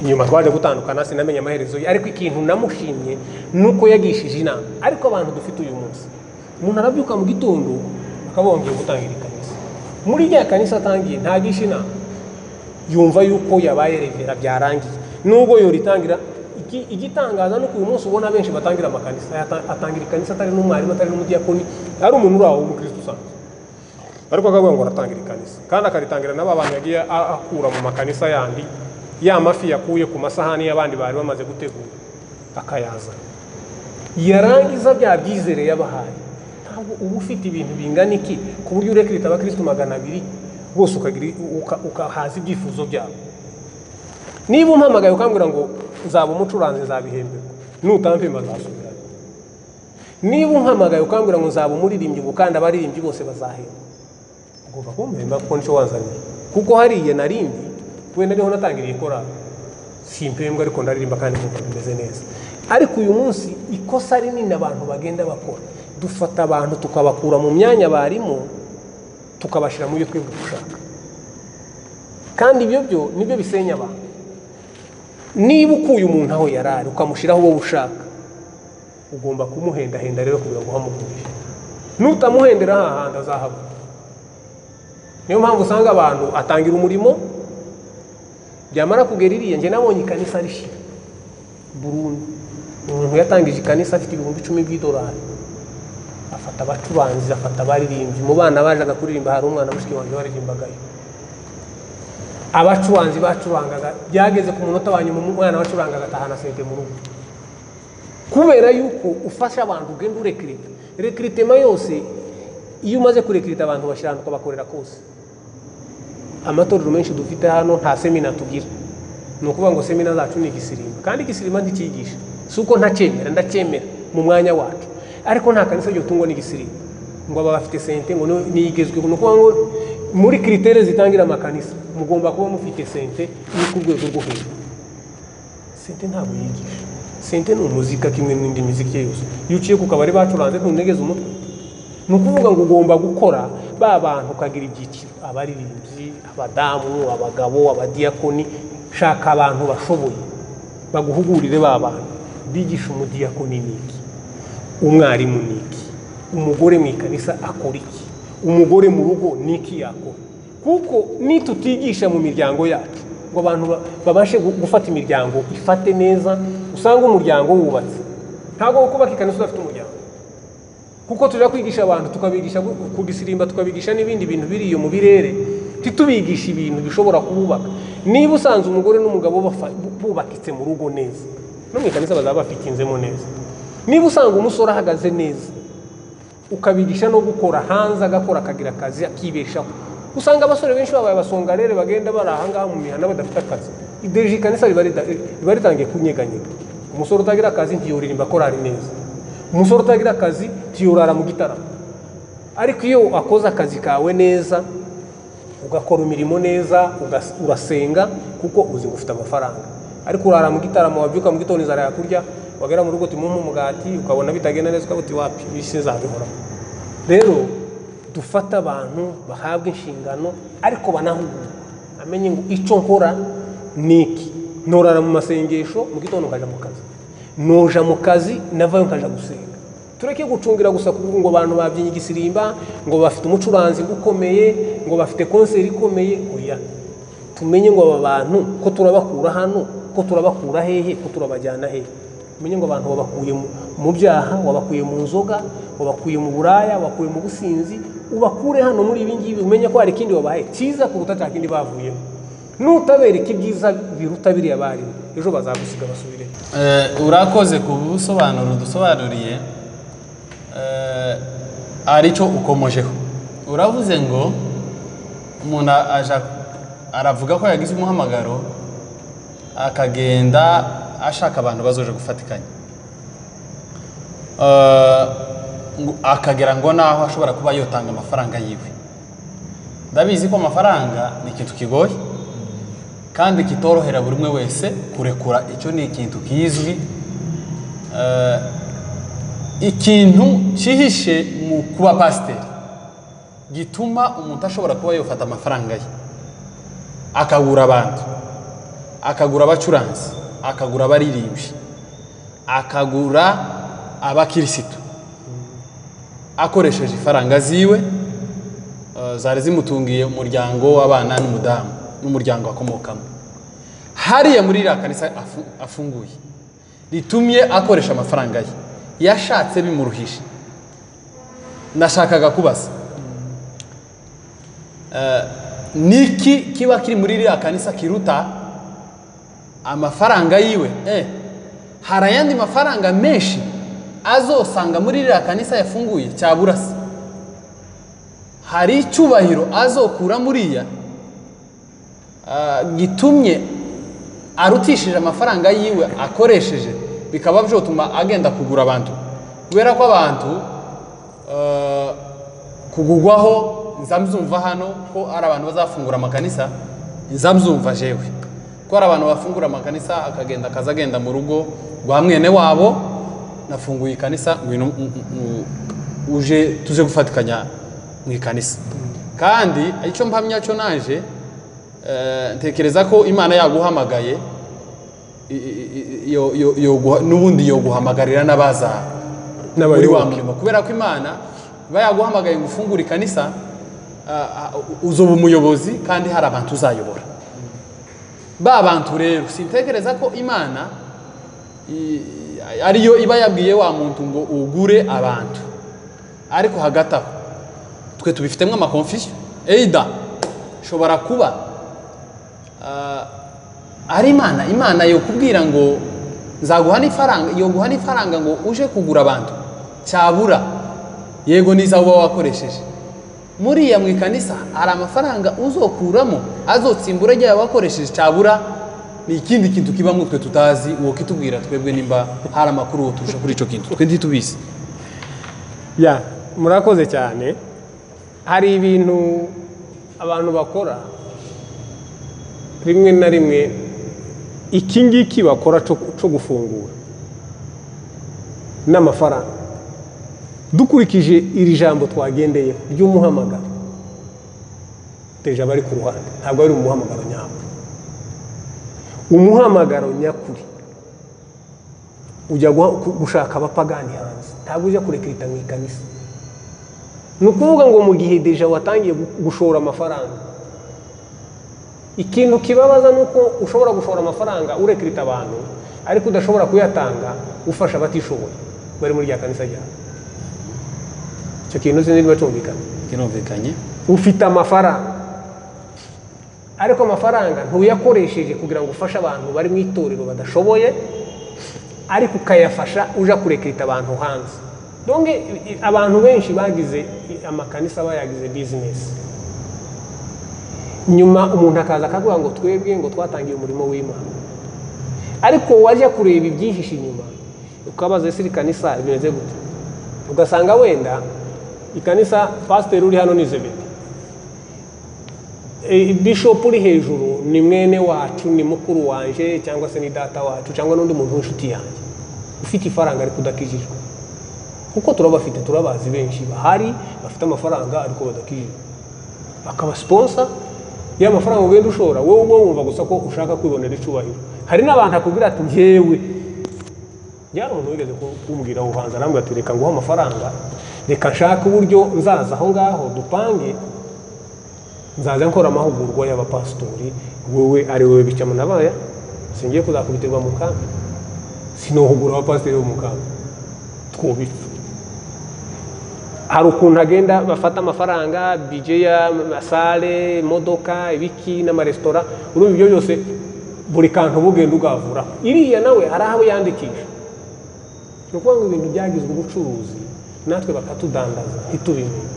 Inyuma twaje gutandukana sinamenye amaherezo ye, ariko ikintu namushimye nuko yagishije inama. Ariko abantu dufite uyu munsi, umuntu arabyuka mu gitondo akabongera gutangira ikanisa, muri rya kanisa atangiye ntagisha inama, yumva yuko yabaye revera byarangiye. Nubwo yoritangira, igitangaza nuko uyu munsi ubona benshi batangira amakanisa, atangira ikanisa atari n'umwarimu, atari n'umudiyakoni, ari umuntu uri aho w'umukristo usanzwe, ariko akavuga ngo aratangira ikanisa, kandi akaritangira n'aba bantu yagiye akura mu makanisa yandi, ya mafi yakuye ku masahani y'abandi bari bamaze gutegura akayazana, yarangiza bya byizere yabahaye. Ntabwo uba ufite ibintu bingana iki ku buryo urekrita abakristo 200 bose ukahaza ibyifuzo byabo. Niba umpamagaye ukambwira ngo nzaba umucuranzi nzabihemberwa, nutampemba nzasubirayo. Niba umpamagaye ukambwira ngo nzaba umuririmbyi ngo kandi abaririmbyi bose bazahembwa, ugomba kumpemba kuko nicyo wanzaniye. Kuko hariya narindi wenda niho natangiriye korali, Simpembwa, ariko ndaririmba kandi nkumva bimeze neza. Ariko uyu munsi ikosa rinini abantu bagenda bakora, dufata abantu tukabakura mu myanya barimo tukabashyira mu byo twebwe dushaka, kandi ibyo byo nibyo bisenya abantu. Niba ukuye umuntu aho yari ari ukamushyiraho uwo ushaka, ugomba kumuhendahenda rero kugira ngo uhamugurishe. Nutamuhendera hahandi azahabwa. Niyo mpamvu usanga abantu atangira umurimo, byamara kugera iriya. Njye nabonye ikanisa rishira burundu. Umuntu yatangije ikanisa afite 10,000 by'idolari, afata abacuranzi, afata abaririmbyi. Mu bana bajaga kuririmba hari umwana mushiki wanjye waririmbagayo. Abacuranzi bacurangaga, byageze ku munota wa nyuma umwana wacurangaga atahana sente mu rugo. Kubera yuko ufasha abantu ugenda urekirita. Rekiritema yose iyo umaze kurekirita abantu bashyira ahantu ukabakorera kose. Amatorero menshi dufite hano nta semina tugira. Ni ukuvuga ngo semina zacu ni igisirimba, kandi igisirimba ntikigisha. Si uko ntacyemera, ndacyemera mu mwanya wacu, ariko nta kanisa ryotungwa n'igisirimba ngo aba bafite sente ngo niyigezweho. Ni ukuvuga ngo muri kiritere zitangira amakanisa mugomba kuba mufite sente iri ku rwego rwo hejuru. Sente ntabwo yigisha. Sente ni umuzika kimwe n'indi miziki yose. Iyo uciye ku kabari bacuranze ntunegeze umutwe. Ni ukuvuga ngo ugomba gukora ba bantu ukagira ibyiciro, abaririmbyi, abadamu, abagabo, abadiyakoni. Shaka abantu bashoboye baguhugurire ba bantu, bigisha umudiyakoni niki, umwarimu niki, umugore mu ikanisa akora iki, umugore mu rugo niki yakora. Kuko nitutigisha mu miryango yacu ngo abantu babashe gufata imiryango ifate neza, usanga umuryango wubatse. Ntabwo kubaka ikanisa udafite umuryango, kuko tujya kwigisha abantu tukabigisha kugisirimba, tukabigisha n'ibindi bintu biri iyo mu birere, titubigisha ibintu bishobora kububaka. Niba usanze umugore n'umugabo bubakitse mu rugo neza, no mu ikanisa bazaba bafitinzemo neza. Niba usanga umusore ahagaze neza, ukabigisha no gukora hanze, agakora akagira akazi akibeshaho. Usanga abasore benshi babaye abasongarere bagenda bari aha ngaha mu mihanda badafite akazi. Ideje ikanisa riba ritangiye kunyeganyega. Umusore utagira akazi ntiyoririmba korari neza, umusore utagira akazi ntiyorara mu gitaramo. Ariko iyo akoze akazi kawe neza, ugakora imirimo neza, urasenga kuko uzi ngo ufite amafaranga. Ariko urara mu gitaramo, wabyuka mu gitondo inzara yakurya, wagera mu rugo timumu umugati, ukabona bitagenda neza ukavuga uti wapi, ibi sinzabihoramo. Rero dufata abantu bahabwa inshingano ariko banahugurwa, amenye ngo icyo nkora niki. Norara mu masengesho mu gitondo nkaja mu kazi, noja mu kazi navayo nkaja gusenga. Tureke gucungira gusa kuvuga ngo abantu babyinnye igisirimba, ngo bafite umucuranzi ukomeye, ngo bafite konseri ikomeye. Oya, tumenye ngo aba bantu ko turabakura hano, ko turabakura hehe, ko turabajyana hehe. Umenye ngo abantu wabakuye mu byaha, wabakuye mu nzoga, wabakuye mu buraya, wabakuye mu businzi, ubakure hano muri ibi ngibi, umenye ko hari ikindi wabahaye cyiza kuruta cya kindi bavuyemo. Nutabereka ibyiza biruta biriya barimo, ejo bazagusiga basubire. Urakoze ku busobanuro dusobanuriye, aricyo ukomojeho. Uravuze ngo umuntu aja aravuga ko yagize umuhamagaro, akagenda ashaka abantu bazoje gufatikanya, akagera ngo naho ashobora kuba yotanga amafaranga yiwe. Ndabizi ko amafaranga ni ikintu kigoye kandi kitorohera buri umwe wese kurekura. Icyo ni ikintu kizwi, ikintu cyihishe mu kuba pasiteri gituma umuntu ashobora kuba yofata amafaranga ye akagura abantu, akagura abacuranzi, akagura abaririmbyi, akagura abakirisitu, akoresheje ifaranga ziwe zari zimutungiye umuryango w'abana n'umudamu n'umuryango akomokamo. Hariya muri iriya kanisa afunguye ritumye akoresha amafaranga ye yashatse bimuruhishe. Nashakaga kubaza niki kiba kiri muri iriya kanisa kiruta amafaranga yiwe? Hari ayandi mafaranga menshi azosanga muri iriya kanisa yafunguye cyaburasa. Hari icyubahiro azokura muriya gitumye arutishije amafaranga yiwe akoresheje, bikaba byotuma agenda kugura abantu. Kubera ko abantu kugugwaho nzamzumva hano ko ari abantu bazafungura amakanisa, nzamzumva jewe. Ko hari abantu bafungura amakanisa akagenda akaza agenda mu rugo rwa mwene wabo, nafunguye ikanisa ngwino uje tuje gufatikanya mu ikanisa. Kandi icyo mpamya cyo naje ntekereza ko Imana yaguhamagaye n'ubundi yoguhamagarira n'abaza muri wa murimo, kubera ko Imana iba yaguhamagaye ngo ufungure ikanisa, uzoba umuyobozi kandi hari abantu uzayobora. Ba bantu rero sintekereza ko Imana ariyo iba yabwiye wa muntu ngo ugure abantu, ariko hagati aho twe tubifitemo amakonfusion. Eida shobora kuba ari Imana yo kubwira ngo nzaguha n'ifaranga, yo guha n'ifaranga ngo uje kugura abantu, cyabura yego niza uba wakoresheje muriya mu ikanisa hari amafaranga uzokuramo azotsimbura rya wakoresheje, cyabura ni ikindi kintu kibamwe twe tutazi. Uwo kitubwira twebwe nimba hari amakuru turusha kuri ico kintu twe ntitubizi. Ya murakoze cyane. Hari ibintu abantu bakora rimwe na rimwe, iki ngiki bakora cyo gufungura n'amafaranga, dukurikije iri jambo twagendeye ry'umuhamagaro, deja bari ku ruhande, ntabwo ari umuhamagaro nyawo. Umuhamagaro nyakuri ujya gushaka abapagani hanze, ntabwo ujya kurekrita mu ikanisa. Ni ukuvuga ngo mu gihe deja watangiye gushora amafaranga, ikintu kibabaza nuko ushobora gushora amafaranga urekrita abantu ariko udashobora kuyatanga ufasha abatishoboye bari muri rya kanisa ryawe. Icyo kintu sinzi niba cyumvikana. Kirumvikanye. Ufite amafaranga ariko amafaranga ntuyakoresheje kugira ngo ufashe abantu bari mu itorero badashoboye, ariko ukayafasha uja kurekrita abantu hanze. Donc abantu benshi bagize amakanisa bayagize business, nyuma umuntu akaza akavuga ngo twebwe ngo twatangiye umurimo w'Imana, ariko wajya kureba ibyihishe inyuma ukabaza ese ikanisa bimeze gute, ugasanga wenda ikanisa pastor uri hano ni Zebedi, bishop uri hejuru ni mwene wacu, ni mukuru wanje cyangwa se ni data wacu cyangwa n'undi muntu w'inshuti yanjye ufite ifaranga ariko udakijijwe. Kuko turabafite, turabazi benshi bahari bafite amafaranga ariko badakijijwe, akaba sponsor ya mafaranga ugenda ushora wowe wumva gusa ko ushaka kwibonera icubahiro. Hari n'abantu akubwira ati njyewe yari umuntu wigeze kumbwira aho hanze, arambwira ati reka nguhe amafaranga, reka nshake uburyo nzaza aho ngaho dupange, nzaza nkora amahugurwa y'abapasitori, wowe ari wowe bicamo nabaya, singiye kuzakubitirwa mu kambi, sinohugura abapasitori bo mu kambi twubitse. Hari ukuntu agenda bafata amafaranga bije ya masale, imodoka, ibiki n'amaresitora, urumva ibyo byose buri kantu bugenda ugavura. Iriya nawe hari aho yandikisha. Ni ukuvuga ngo ibintu byagizwe ubucuruzi natwe bakatudandaza ntitubimenye.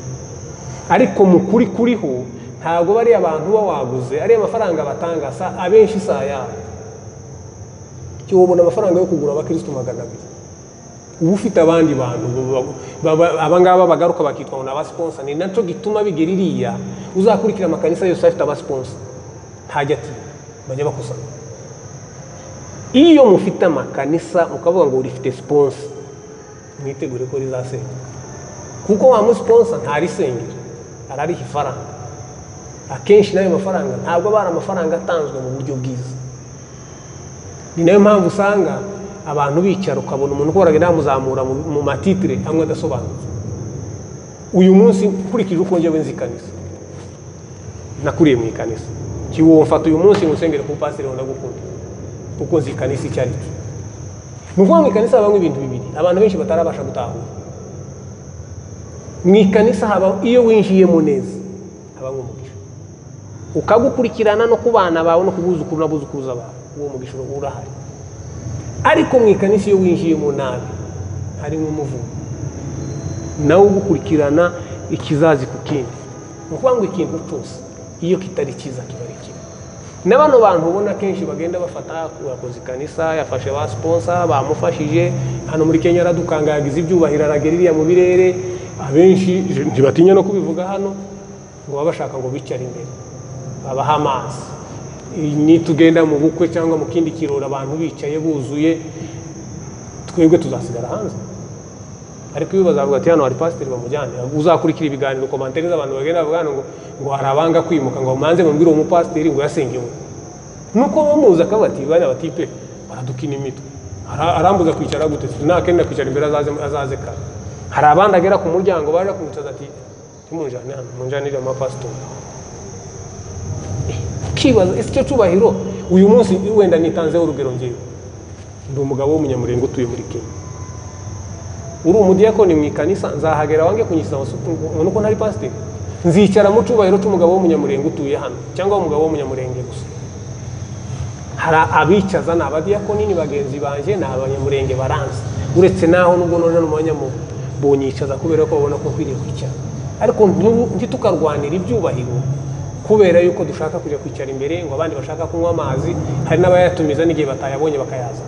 Ariko mu kuri kuriho ntabwo bari abantu bawaguze ari amafaranga batanga sa abenshi sa yabo. Cyo ubona amafaranga yo kugura abakristo 200. Ubu ufite abandi bantu abangaba bagaruka bakitwa ngo n'abasponsor, ni naco gituma bigera iriya uzakurikira amakanisa yose afite abasponsor ntajya ati bajya bakusana. Iyo mufite amakanisa ukavuga ngo urifite sponsor, mwitegure ko rizasenga, kuko wa musponsor ntarisengera, arariha ifaranga. Akenshi nayo mafaranga ntabwo bari amafaranga atanzwe mu buryo bwiza. Ni nayo mpamvu usanga abantu bicara ukabona umuntu ukora agenda amuzamura mu matitire amwe adasobanutse. Uyu munsi nkurikije uko njyewe nzi ikanisa, nakuriye mu ikanisa, kiwo mfata uyu munsi musengere ku pasiteri ndagukunda kuko nzi ikanisa icyo ari cyo. Ni ukuvuga ngo ikanisa habamo ibintu bibiri abantu benshi batarabasha gutahura. Mu ikanisa haba iyo winjiyemo neza habamo umugisha, ukagukurikirana no ku bana bawe no kubuzukuru n'abuzukuruza bawe, uwo mugisha urahari. Ariko mu ikanisa iyo winjiyemo nabi harimo umuvumo nawe ugukurikirana ikizazi ku kindi. Ni ukuvuga ngo ikintu cyose iyo kitari cyiza kiba ari kibi. Na bano bantu ubona kenshi bagenda bafata yakoze ikanisa, yafashe ba sponsor bamufashije, hano muri Kenya aradukanga yagize ibyubahiro aragera iriya mu birere, abenshi ntibatinya no kubivuga hano ngo baba bashaka ngo bicare imbere babaha amazi. Nitugenda mu bukwe cyangwa mu kindi kirori abantu bicaye buzuye, twebwe tuzasigara hanze. Ariko iyo bazavuga ati hano hari pasiteri bamujyane, uzakurikira ibiganiro commentaires z'abantu bagenda bavuga ngo hari abanga kwimuka ngo manze mumbwire uwo mupasiteri ngo yasengewe. Nuko bamuza akabati bana batipe baradukina imitwe. Arambuza kwicara gute? Nakenda kwicara imbere azaze kare. Hari abandi agera ku muryango baje kumwicaza ati timunjane hano, munjanire amapasitori. Kibaza ese icyo cyubahiro uyu munsi wenda nitanzeho urugero ngewe. Ndi umugabo w'umunyamurenge utuye muri Kenya. Uri umudiyakoni mu ikanisa, nzahagera wange kunyisiza ngo nuko ntari pasiteri. Nzicara mu cyubahiro cy'umugabo w'umunyamurenge utuye hano cyangwa umugabo w'umunyamurenge gusa. Hari abicaza ni abadiyakoni ni bagenzi banje ni abanyamurenge baranze. Uretse naho nubwo none n'umwanya bonyicaza kubera ko babona ko nkwiriye kwicara. Ariko ntitukarwanira ibyubahiro kubera yuko dushaka kujya kwicara imbere ngo abandi bashaka kunywa amazi. Hari n'abayatumiza n'igihe batayabonye bakayaza,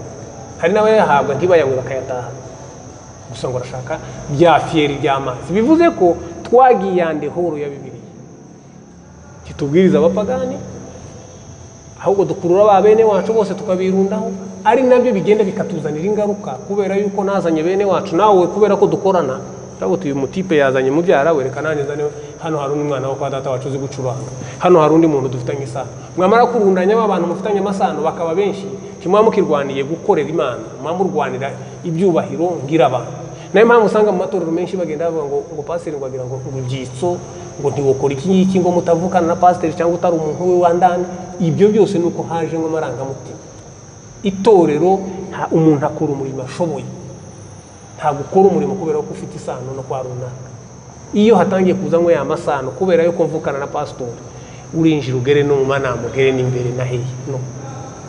hari n'abayahabwa ntibayanywe bakayataha gusa ngo arashaka bya fierté by'amazi. Bivuze ko twagiye en dehors ya Bibiliya, kitubwiriza abapagani, ahubwo dukurura ba bene wacu bose tukabirundaho, ari nabyo bigenda bikatuzanira ingaruka kubera yuko nazanye bene wacu nawe kubera ko dukorana. Ndavuga uyu mutipe yazanye mubyara we, reka nanjye nzane. Hano hari undi mwana wo kwa data wacu uzi gucuranga, hano hari undi muntu dufitanye isano. Mwamara kurundanya abantu mufitanye amasano bakaba benshi, ntimuba mukirwaniye gukorera Imana, muba murwanira ibyubahiro ngira abantu. Nayo mpamvu usanga mu matorero menshi bagenda bavuga ngo pasiteri ngo agira ngo ibyitso, ngo ntiwokora iki ngiki ngo mutavukana na pasiteri cyangwa utari umuntu we wa ndani. Ibyo byose ni uko hajemo amarangamutima. Itorero umuntu akora umurimo ashoboye, ntabwo ukora umurimo kubera ko ufite isano no kwa runaka. Iyo hatangiye kuzamo ya masano kubera yuko mvukana na pasitori, urinjira ugere no mu manama, ugere n'imbere na hehe. No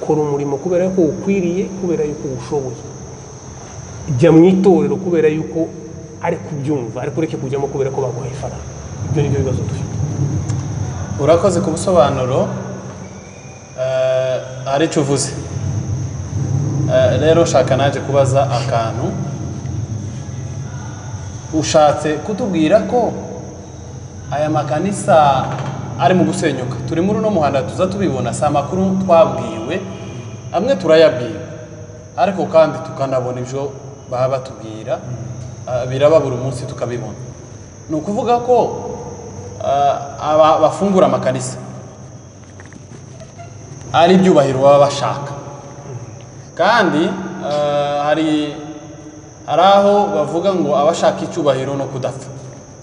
kora umurimo kubera yuko ukwiriye, kubera yuko ushoboye. Jya mu itorero kubera yuko ari kubyumva, ariko ureke kujyamo kubera ko baguhaye ifaranga. Ibyo ni byo bibazo dufite. Urakoze ku busobanuro. Hari icyo uvuze. Rero shaka naje kubaza akantu. Ushatse kutubwira ko aya makanisa ari mu gusenyuka, turi muri uno muhanda tuza tubibona, si amakuru twabwiwe, amwe turayabwiwe ariko kandi tukanabona ibyo baba batubwira. Biraba buri munsi tukabibona. Ni ukuvuga ko aba bafungura amakanisa ari ibyubahiro baba bashaka, kandi hari aho bavuga ngo abashaka icyubahiro no kudapfa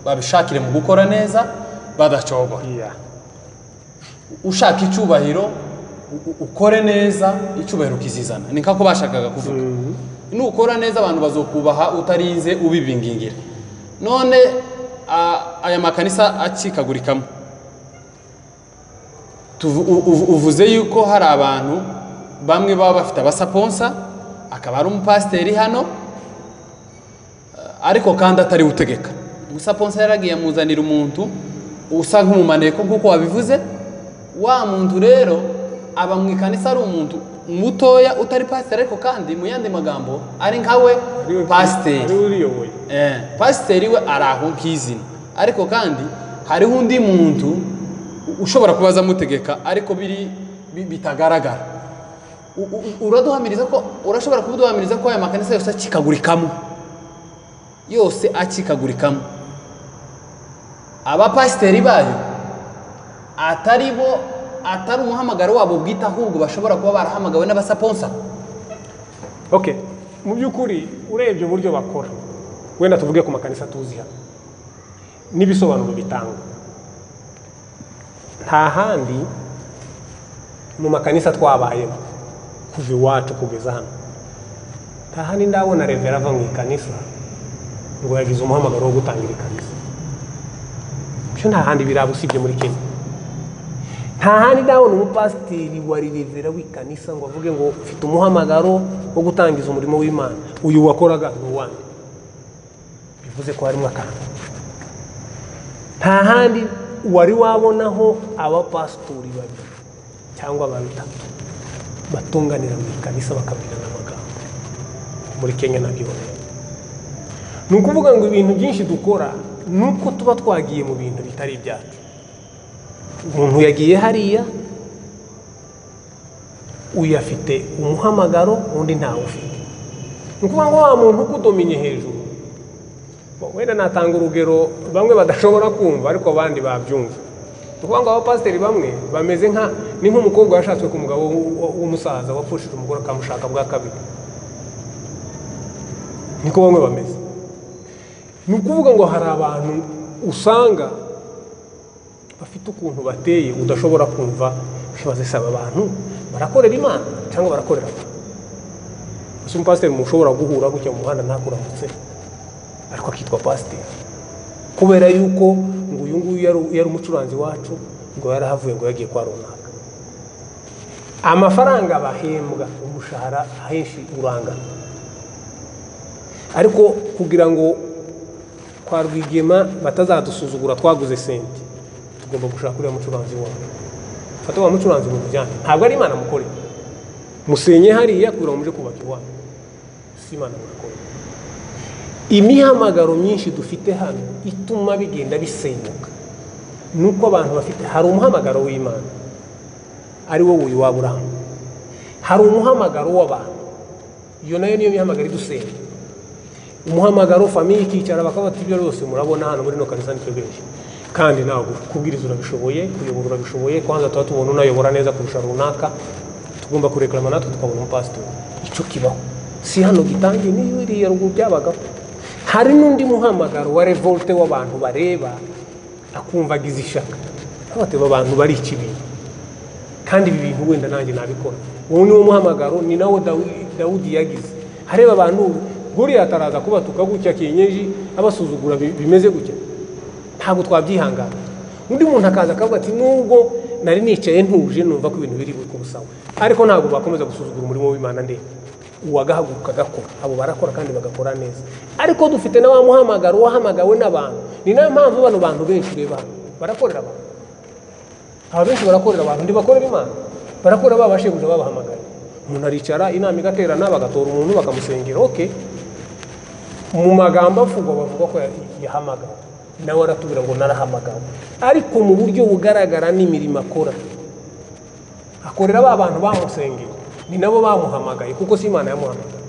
babishakire mu gukora neza badacogora. Ushaka icyubahiro ukore neza, icyubahiro kizizana. Ni nkako bashakaga kuvuga, nukora neza abantu bazokubaha utarinze ubibingingira. None aya makanisa acikagurikamo, uvuze yuko hari abantu bamwe baba bafite abasponsor, akaba ari umupasiteri hano ariko kandi atari utegeka. Umusponsor yaragiye amuzanira umuntu usa nk'umumaneko nk'uko wabivuze. Wa muntu rero aba mu ikanisa ari umuntu mutoya utari pasiteri, ariko kandi mu yandi magambo ari nkawe pasiteri. Ari uriyoboye. Pasiteri we ari aho nk'izina, ariko kandi hariho undi muntu ushobora kubaza amutegeka, ariko biri bitagaragara. Uraduhamiriza ko urashobora kuduhamiriza ko aya makanisa yose acikagurikamo, yose acikagurikamo, abapasiteri bayo atari bo, atari umuhamagaro wabo bwite, ahubwo bashobora kuba barahamagawe n'abasponsor? Okay, mu by'ukuri urebye uburyo bakora, wenda tuvuge ku makanisa tuzi hano n'ibisobanuro bitangwa, nta handi mu makanisa twabayemo kuva iwacu kugeza hano, nta handi ndabona revera ava mu ikanisa ngo yagize umuhamagaro wo gutangira ikanisa. Ibyo nta handi biraba usibye muri Kenya. Nta handi ndabona umupasiteri wa revera w'ikanisa ngo avuge ngo mfite umuhamagaro wo gutangiza umurimo w'Imana, uyu wakoraga ni uwanjye. Bivuze ko harimo akantu. Nta handi wari wabonaho abapasitori babiri cyangwa batatu batunganira mu ikanisa bakabwirana amagambo. Muri Kenya nabyiboneye. Ni ukuvuga ngo ibintu byinshi dukora ni uko tuba twagiye mu bintu bitari ibyacu. Umuntu yagiye hariya. Uyu afite umuhamagaro, undi ntawe ufite. Ni ukuvuga ngo wa muntu ukudominye hejuru, wenda natanga urugero bamwe badashobora kumva ariko abandi babyumva. Ni ukuvuga ngo abapasiteri bamwe bameze nka ni nk'umukobwa washatswe ku mugabo w'umusaza wapfushije umugore akamushaka bwa kabiri. Niko bamwe bameze. Ni ukuvuga ngo hari abantu usanga bafite ukuntu bateye udashobora kumva, ukibaza ese aba bantu barakorera Imana cyangwa barakorera abantu. Ese umupasiteri mushobora guhura gutya mu muhanda ntakuramutse ariko akitwa pasiteri kubera yuko ngo uyu nguyu yari umucuranzi wacu, ngo yarahavuye ngo yagiye kwa runaka. Amafaranga bahembwa, umushahara ahenshi urangana, ariko kugira ngo kwa Rwigema batazadusuzugura twaguze sente, tugomba gushaka uriya mucuranzi wacu. Fata wa mucuranzi mumujyane, ntabwo ari Imana mukore, musenye hariya kugira ngo muje kubaka iwanyu, si Imana mukore. Imihamagaro myinshi dufite hano ituma bigenda bisenyuka nuko abantu bafite, hari umuhamagaro w'Imana ari wo uyu wa Aburahamu, hari umuhamagaro w'abantu, iyo nayo niyo mihamagaro idusenya. Umuhamagaro famille ikicara bakabata ibyo byose murabona hano muri no kanisa nitwe benshi, kandi nawe kubwiriza urabishoboye, kuyobora urabishoboye, kwanza tuba tubona unayobora neza kurusha runaka, tugomba kureklama natwe tukabona umupasitori. Icyo kibaho si hano gitangiye, niyo iriya ruguru byabagaho. Hari n'undi muhamagaro wa revolte w'abantu bareba akumva agize ishaka, abateba abantu bari ikibintu kandi ibi bintu wenda nanjye nabikora. Uwo ni wo muhamagaro, ni nawo Dawudi yagize. Hareba abantu Goliath araza kubatuka gutya kienyeji abasuzugura bimeze gutya, ntabwo twabyihangana. Undi muntu akaza akavuga ati nubwo nari nicaye ntuje numva ko ibintu biri kubusawa, ariko ntabwo bakomeza gusuzugura umurimo w'Imana ndende. Uwagahaguruka agakora, abo barakora kandi bagakora neza. Ariko dufite na wa muhamagaro wahamagawe n'abantu. Ni nayo mpamvu bano bantu benshi ureba hano barakorera abantu. Aba benshi barakorera abantu, ntibakorera Imana, barakora babashebuja babahamagaye. Umuntu aricara inama igaterana bagatora umuntu bakamusengera, okay. Mu magambo avugwa bavuga ko yahamagawe, nawe aratubwira ngo narahamagawe, ariko mu buryo bugaragara n'imirimo akora, akorera ba bantu bamusengeye, ni nabo bamuhamagaye kuko si Imana yamuhamagaye.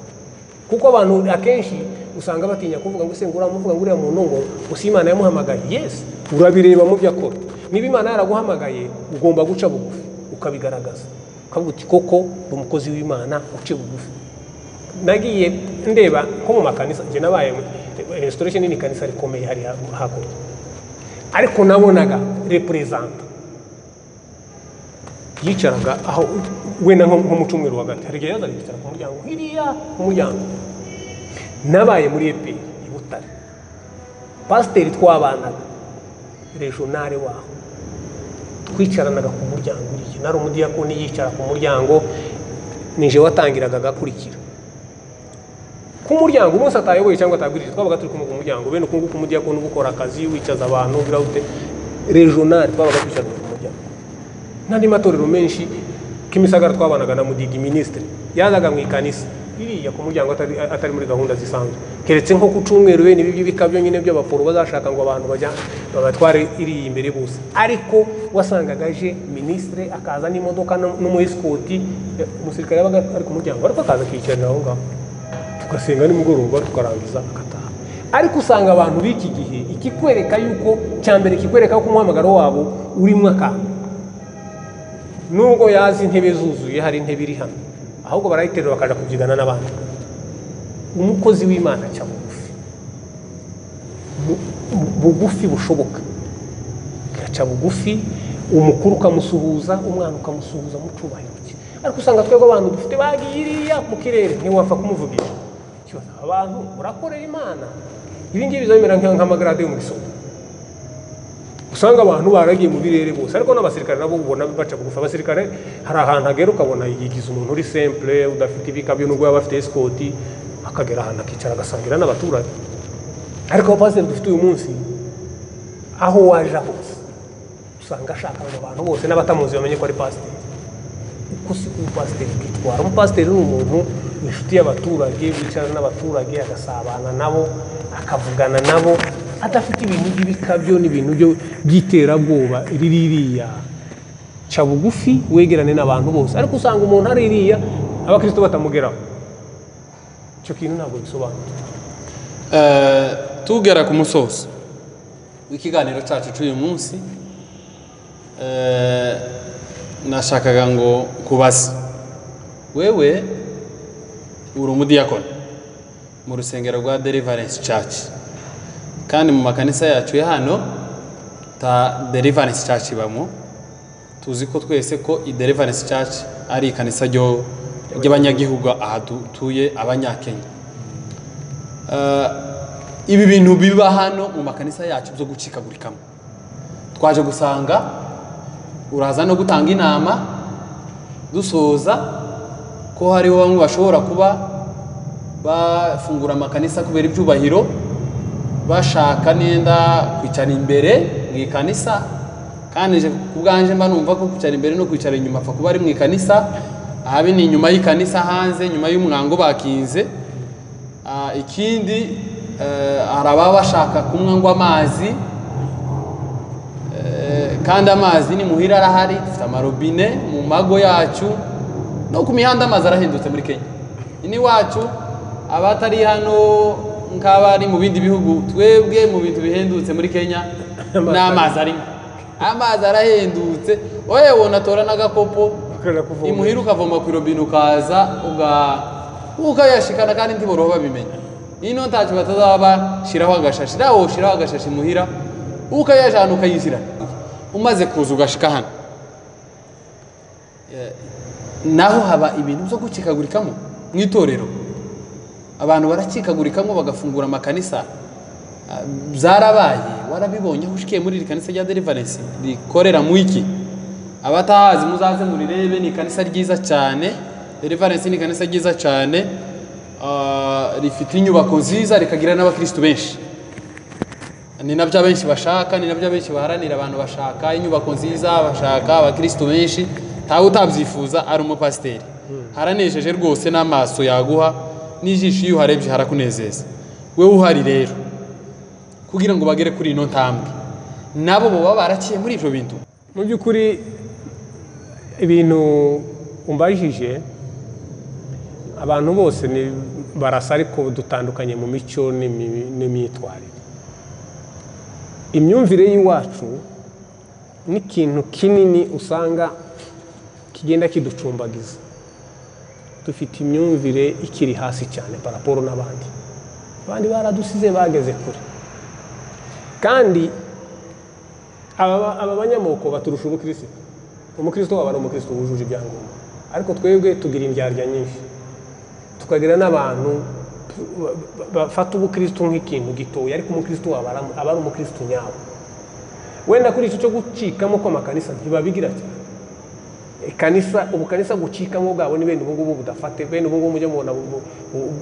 Kuko abantu akenshi usanga batinya kuvuga ngo se ngo uramuvuga ngo uriya muntu ngo si Imana yamuhamagaye. Yes, urabireba mu byo akora. Niba Imana yaraguhamagaye ugomba guca bugufi ukabigaragaza, ukavuga uti koko ndi umukozi w'Imana, uce bugufi. Nagiye ndeba nko mu makanisa, njye nabaye Restoration ni kanisa rikomeye hari hakurya, ariko nabonaga represent yicaraga aho wenda nko mu cyumweru hagati, hari igihe yazaga yicara ku muryango hiriya ku muryango. Nabaye muri EP i Butare, pasiteri twabanaga regionale waho, twicaranaga ku muryango uriya, nari umudiyakoni yicara ku muryango, nije watangiraga agakurikira ku muryango. Umunsi atayoboye cyangwa atabwirije twabaga turi kumwe ku muryango, bene uku nguku umudiyakoni uba ukora akazi wicaza abantu birawute regionale, twabaga twicarana ku muryango. N'andi matorero menshi Kimisagara twabanaga na Mudigi ministre, yazaga mu ikanisa iriya ku muryango atari muri gahunda zisanzwe, keretse nko ku cyumweru bene ibi bikabyo nyine by'abaporo bazashaka ngo abantu bajya babatware iriya imbere bose. Ariko wasangaga aje ministre akaza n'imodoka n'umuescort, umusirikare yabaga ari ku muryango ariko akaza akiyicarira aho ngaho, tugasenga nimugoroba tukarangiza agataha. Ariko usanga abantu b'iki gihe ikikwereka yuko cyambere kikwereka ko umuhamagaro wabo urimo akantu, nubwo yazi intebe zuzuye hari intebe iri hano, ahubwo barayiterura bakaja kubyigana n'abandi. Umukozi w'Imana aca bugufi, bugufi bushoboka, aca bugufi, umukuru ukamusuhuza, umwana ukamusuhuza mu cyubahiro cye. Ariko usanga twebwe abantu dufite bagiye iriya mu kirere ntiwapfa kumuvugisha. Ikibazo abantu murakorera Imana, ibi ngibi bizamera nk'amagrade yo mu isoko, usanga abantu baragiye mu birere bose. Ariko n'abasirikare nabo ubona baca bugufi. Abasirikare hari ahantu agera ukabona yigize umuntu uri simple udafite ibikabyo, nubwo yaba afite escort, akagera ahantu akicara agasangira n'abaturage. Ariko abapasiteri dufite uyu munsi, aho waje hose usanga ashaka ngo abantu bose n'abatamuzi bamenye ko ari pasiteri. Uko si umupasiteri kwitwara. Umupasiteri ni umuntu inshuti y'abaturage, wicara n'abaturage agasabana nabo, akavugana nabo, adafite ibintu by'ibikabyo n'ibintu by'iterabwoba ririya. Ca bugufi wegerane n'abantu bose, ariko usanga umuntu ari iriya abakristo batamugeraho. Icyo kintu ntabwo bisobanutse. Tugera ku musozo w'ikiganiro cyacu cy'uyu munsi, nashakaga ngo kubaza wewe uri umudiyakoni mu rusengero rwa Deliverance Church, kandi mu makanisa yacu ya hano ta Deliverance Church ibamo. Tuzi ko twese ko i Deliverance Church ari ikanisa ry'abanyagihugu aha dutuye abanyakenya. Ibi bintu biba hano mu makanisa yacu byo gucikagurikamo, twaje gusanga uraza no gutanga inama dusoza ko hariho bamwe bashobora kuba bafungura amakanisa kubera ibyubahiro, bashaka nenda kwicara imbere mu ikanisa, kandi ku bwanje mba numva ko kwicara imbere no kwicara inyuma apfa kuba ari mu ikanisa, ahabi ni inyuma y'ikanisa hanze nyuma y'umwango bakinze. Ikindi hari ababa bashaka kunywa ngo amazi, kandi amazi ni muhira arahari, dufite amarobine mu mago yacu no ku mihanda, amazi arahindutse muri Kenya. Ini wacu abatari hano nk'abari mu bindi bihugu, twebwe mu bintu bihendutse muri Kenya n'amazi arimo, amazi arahendutse. Oye wonatora n'agakopo imuhira ukavoma ku robine ukaza ukayashikana, kandi ntiboroha babimenya. Ino ntacyo batazaba shiraho agashashi, nawe ushiraho agashashi muhira ukayajana ukayizira. Umaze kuza ugashika hano, naho haba ibintu byo gucikagurikamo mu itorero, abantu baracikagurikamo bagafungura amakanisa. Byarabaye, warabibonye aho ushikiye muri iri kanisa rya Deliverance rikorera mu iki. Abatahazi muzaze murirebe, ni ikanisa ryiza cyane. Deliverance ni ikanisa ryiza cyane, rifite inyubako nziza, rikagira n'abakristo benshi. Ni nabyo abenshi bashaka, ni nabyo abenshi baharanira. Abantu bashaka inyubako nziza, bashaka abakristo benshi, ntawe utabyifuza ari umupasiteri. Haranejeje rwose, n'amaso yaguha n'ijisho iyo uharebye harakunezeza. Wewe uhari rero kugira ngo bagere kuri ino ntambwe, nabo baba baraciye muri ibyo bintu. Mu by'ukuri ibintu umbajije, abantu bose ni barasa, ariko dutandukanye mu mico n'imyitwarire. Imyumvire y'iwacu n'ikintu kinini usanga kigenda kiducumbagiza. Dufite imyumvire ikiri hasi cyane paraporo n'abandi. Abandi baradusize bageze kure. Kandi aba banyamoko baturusha ubukristo. Umukristo waba ari umukristo wujuje ibyangombwa, ariko twebwe tugira indyarya nyinshi, tukagira n'abantu bafata ubukristo nk'ikintu gitoya, ariko umukristo waba aba ari umukristo nyawe. Wenda kuri icyo cyo gucikamo kw'amakanisa ntibabigira cyane. Ikanisa, ubukanisa gucikamo bwabo ni bene ubungubu budafate, bene ubungubu mujye mubona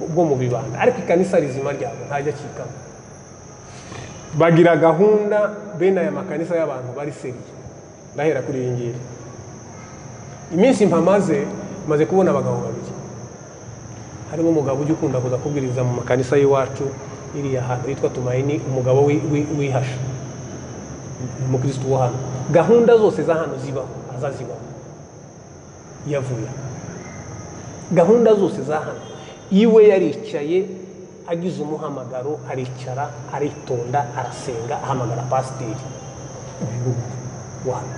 bwo mu bibanda, ariko ikanisa rizima ryabo ntajya acikamo. Bagira gahunda bene aya makanisa y'abantu bari seriye. Ndahera kuri iyi ngiyi. Iminsi mpamaze maze kubona abagabo babiri. Harimo umugabo ujya ukunda kuza kubwiriza mu makanisa y'iwacu iriya hantu yitwa Tumaini, umugabo wihasha, umukristo wo hano. Gahunda zose za hano zibaho, azazibaho yavuye. Gahunda zose za hano iwe yaricaye agize umuhamagaro, aricara aritonda arasenga, ahamagara pasiteri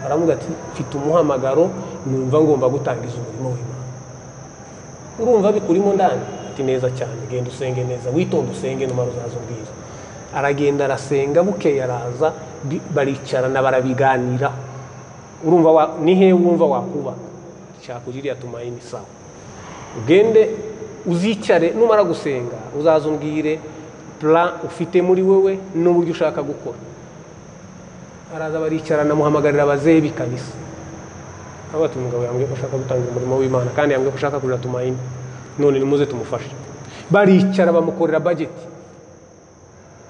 aramuga ati mfite umuhamagaro, numva ngomba gutangiza umurimo w'Imana. Urumva bikurimo ndani? Ati neza cyane, genda usenge neza, witonde usenge, numara uzaza umbwira. Aragenda arasenga, bukeye araza, baricarana barabiganiraho. Urumva ni he wumva wakubaka? Shaka iriya Tumaini, sawa. Ugende uzicare, numara gusenga uzaza umbwire plan ufite muri wewe n'uburyo ushaka gukora. Araza baricarana, amuhamagarira abazehe b'ikanisa. Aba ati umugabo yambwiye ko ashaka gutangira umurimo w'Imana, kandi yambwiye ko ashaka kurira Tumaini, none nimuze tumufashe. Baricara bamukorera budget,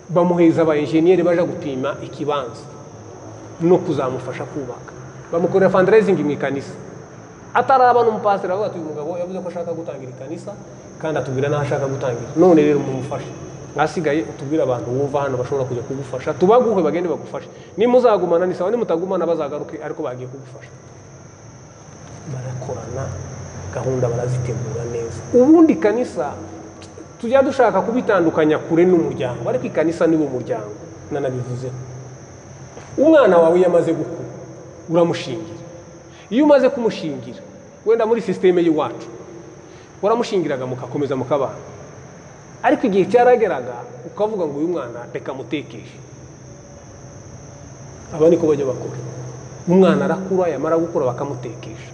bamuheza aba engineer baje gupima ikibanza no kuzamufasha kubaka, bamukorera fundraising mu ikanisa. Ataraba n'umupasiteri avuga ati uyu mugabo yavuze ko ashaka gutangira ikanisa kandi atubwira n'aho ashaka gutangira, none rero mumufashe. Hasigaye utubwira abantu wumva hano bashobora kujya kugufasha, tubaguhe bagende bagufashe. Nimuzagumana ni sawa, nimutagumana bazagaruke, ariko bagiye kugufasha. Barakorana, gahunda barazitegura neza. Ubundi kanisa tujya dushaka kubitandukanya kure n'umuryango, ariko ikanisa niwo muryango, nanabivuzeho. Umwana wawe iyo amaze gukura uramushingira. Iyo umaze kumushingira, wenda muri système y'iwacu waramushingiraga mukakomeza mukabana, ariko igihe cyarageraga ukavuga ngo uyu mwana reka mutekeshe. Aba niko bajya bakora. Umwana arakura, yamara gukura bakamutekesha,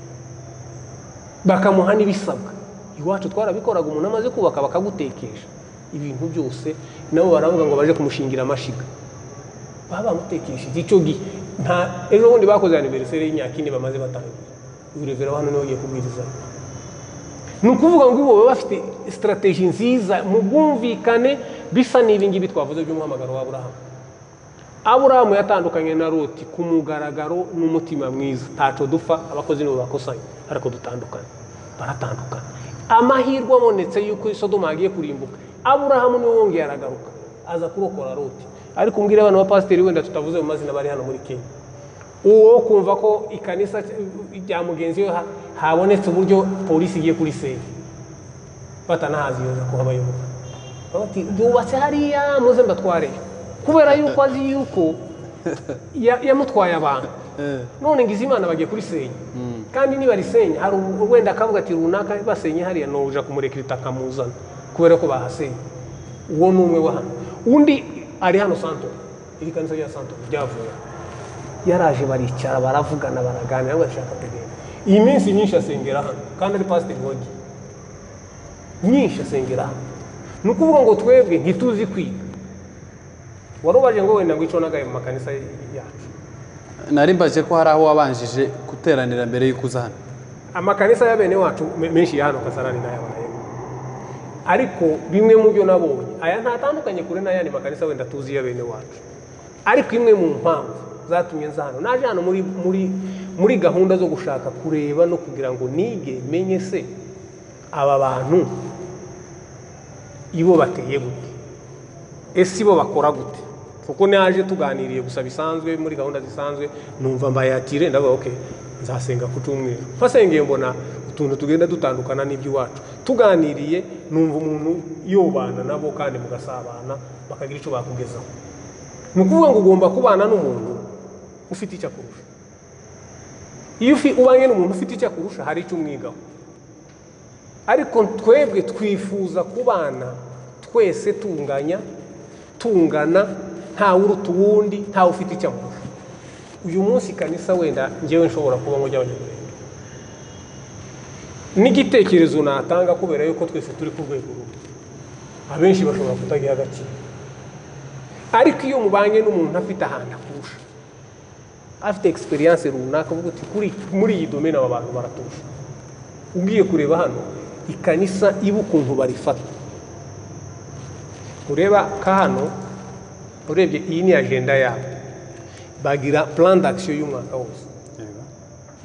bakamuha n'ibisabwa. Iwacu twarabikoraga, umuntu amaze kubaka bakagutekesha ibintu byose, nabo baravuga ngo baje kumushingira amashiga, baba bamutekesheje icyo gihe. Nta ejo bundi bakoze anniversaire y'imyaka 4 bamaze batangiye. Uyu revera hano niwe ugiye kubwiriza. Ni ukuvuga ngo bo baba bafite strategy nziza mu bwumvikane, bisa n'ibi ngibi twavuze by'umuhamagaro wa Aburahamu. Aburahamu yatandukanye na Loti ku mugaragaro n'umutima mwiza, ntaco dupfa, abakozi nibo bakosanye, ariko dutandukanye. Baratandukana. Amahirwe abonetse yuko Sodoma agiye kurimbuka, Aburahamu niwe wongeye aragaruka aza kurokora Loti. Ariko umbwire abantu ba pasiteri wenda tutavuze mu mazina bari hano muri Kenya, uwo kumva ko ikanisa rya mugenzi we habonetse uburyo polisi igiye kurisenya, batanahazi yoza kuhabayobora, bati yubatse hariya muze mbatware, kubera yuko azi yuko yamutwaye abantu. None ngize Imana bagiye kurisenya, kandi niba risenya hari wenda akavuga ati runaka basenye hariya, noja kumurekera akamuzana kubera ko bahasenye. Uwo ni umwe wa hano. Undi ari hano Santo, iri kanisa rya Santo ryavuye, yaraje baricara baravugana baraganira, bashaka kugenda. Iyi minsi myinshi asengera hano, kandi ari pasiteri wagiye myinshi asengera hano. Ni ukuvuga ngo twebwe ntituzi kwiga. Warubaje ngo wenda ngo ico nagaye mu makanisa yacu. Nari mbaje ko hari aho wabanjije guteranira mbere y'uko uza hano. Amakanisa ya bene wacu menshi ya hano Kasarani n'ayabaye, ariko bimwe mu byo nabonye aya ntatandukanye kure n'ayandi makanisa wenda tuzi ya bene wacu. Ariko imwe mu mpamvu zatumye nza hano, naje hano muri gahunda zo gushaka kureba no kugira ngo nige menye se aba bantu ibo bateye gute, ese ibo bakora gute. Kuko naje tuganiriye gusa bisanzwe muri gahunda zisanzwe, numva mbayatire ndavuga okay nzasenga ku cyumweru. Mpasengeye mbona utuntu tugenda dutandukana n'iby'iwacu. Tuganiriye numva umuntu yobana nabo kandi mugasabana bakagira icyo bakugezaho. Ni ukuvuga ngo ugomba kubana n'umuntu ufite icyo akurusha. Iyo ubanye n'umuntu ufite icyo akurusha hari icyo umwigaho. Ariko twebwe twifuza kubana twese tunganya, tungana, nta uruta uwundi, nta ufite icyo amurusha. Uyu munsi kanisa wenda njyewe nshobora kuba ngo ry'abanyamurenge, n'igitekerezo natanga kubera yuko twese turi ku rwego rumwe, abenshi bashobora kutagiha agaciro. Ariko iyo mubanye n'umuntu afite ahantu akurusha, afite experience runaka, uvuga uti kuri muri iyi domaine aba bantu baraturusha. Ugiye kureba hano ikanisa iba ukuntu barifata, ureba ka hano, urebye iyi ni agenda yabo, bagira plan d'action y'umwaka wose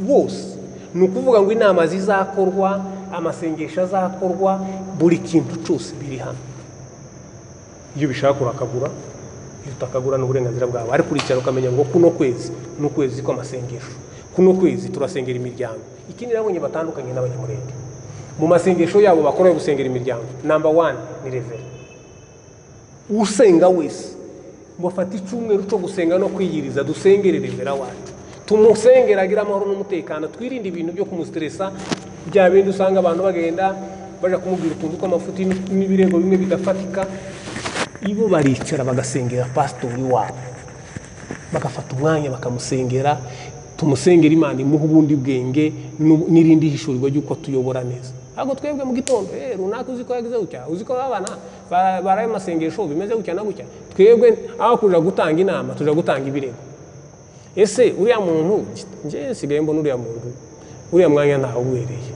wose. Ni ukuvuga ngo inama zizakorwa, amasengesho azakorwa, buri kintu cyose biri hano. Iyo ubishaka urakagura, iyo utakagura ni uburenganzira bwawe, ariko uricara ukamenya ngo kuno kwezi ni ukwezi kw'amasengesho, kuno kwezi turasengera imiryango. Ikindi nabonye batandukanye n'abanyamurenge mu masengesho yabo bakora yo gusengera imiryango, number 1 ni revera. Usenga wese ngo afate icyumweru cyo gusenga no kwiyiriza, dusengere revera wacu, tumusengera agira amahoro n'umutekano, twirinde ibintu byo kumustressa, bya bindi usanga abantu bagenda baje kumubwira utuntu tw'amafuti n'ibirego bimwe bidafatika. Ibo baricara bagasengera pastori wabo, bagafata umwanya bakamusengera, tumusengera Imana imuha ubundi bwenge n'irindi hishurirwa ry'uko tuyobora neza. Ahubwo twebwe mu gitondo runaka uzi ko yagize gutya, uzi ko abana baraye masengesho bimeze gutya na gutya, twebwe aho kuja gutanga inama tuja gutanga ibirego. Ese uriya muntu nje nsigaye mbona uriya muntu uriya mwanya ntawe ubereye,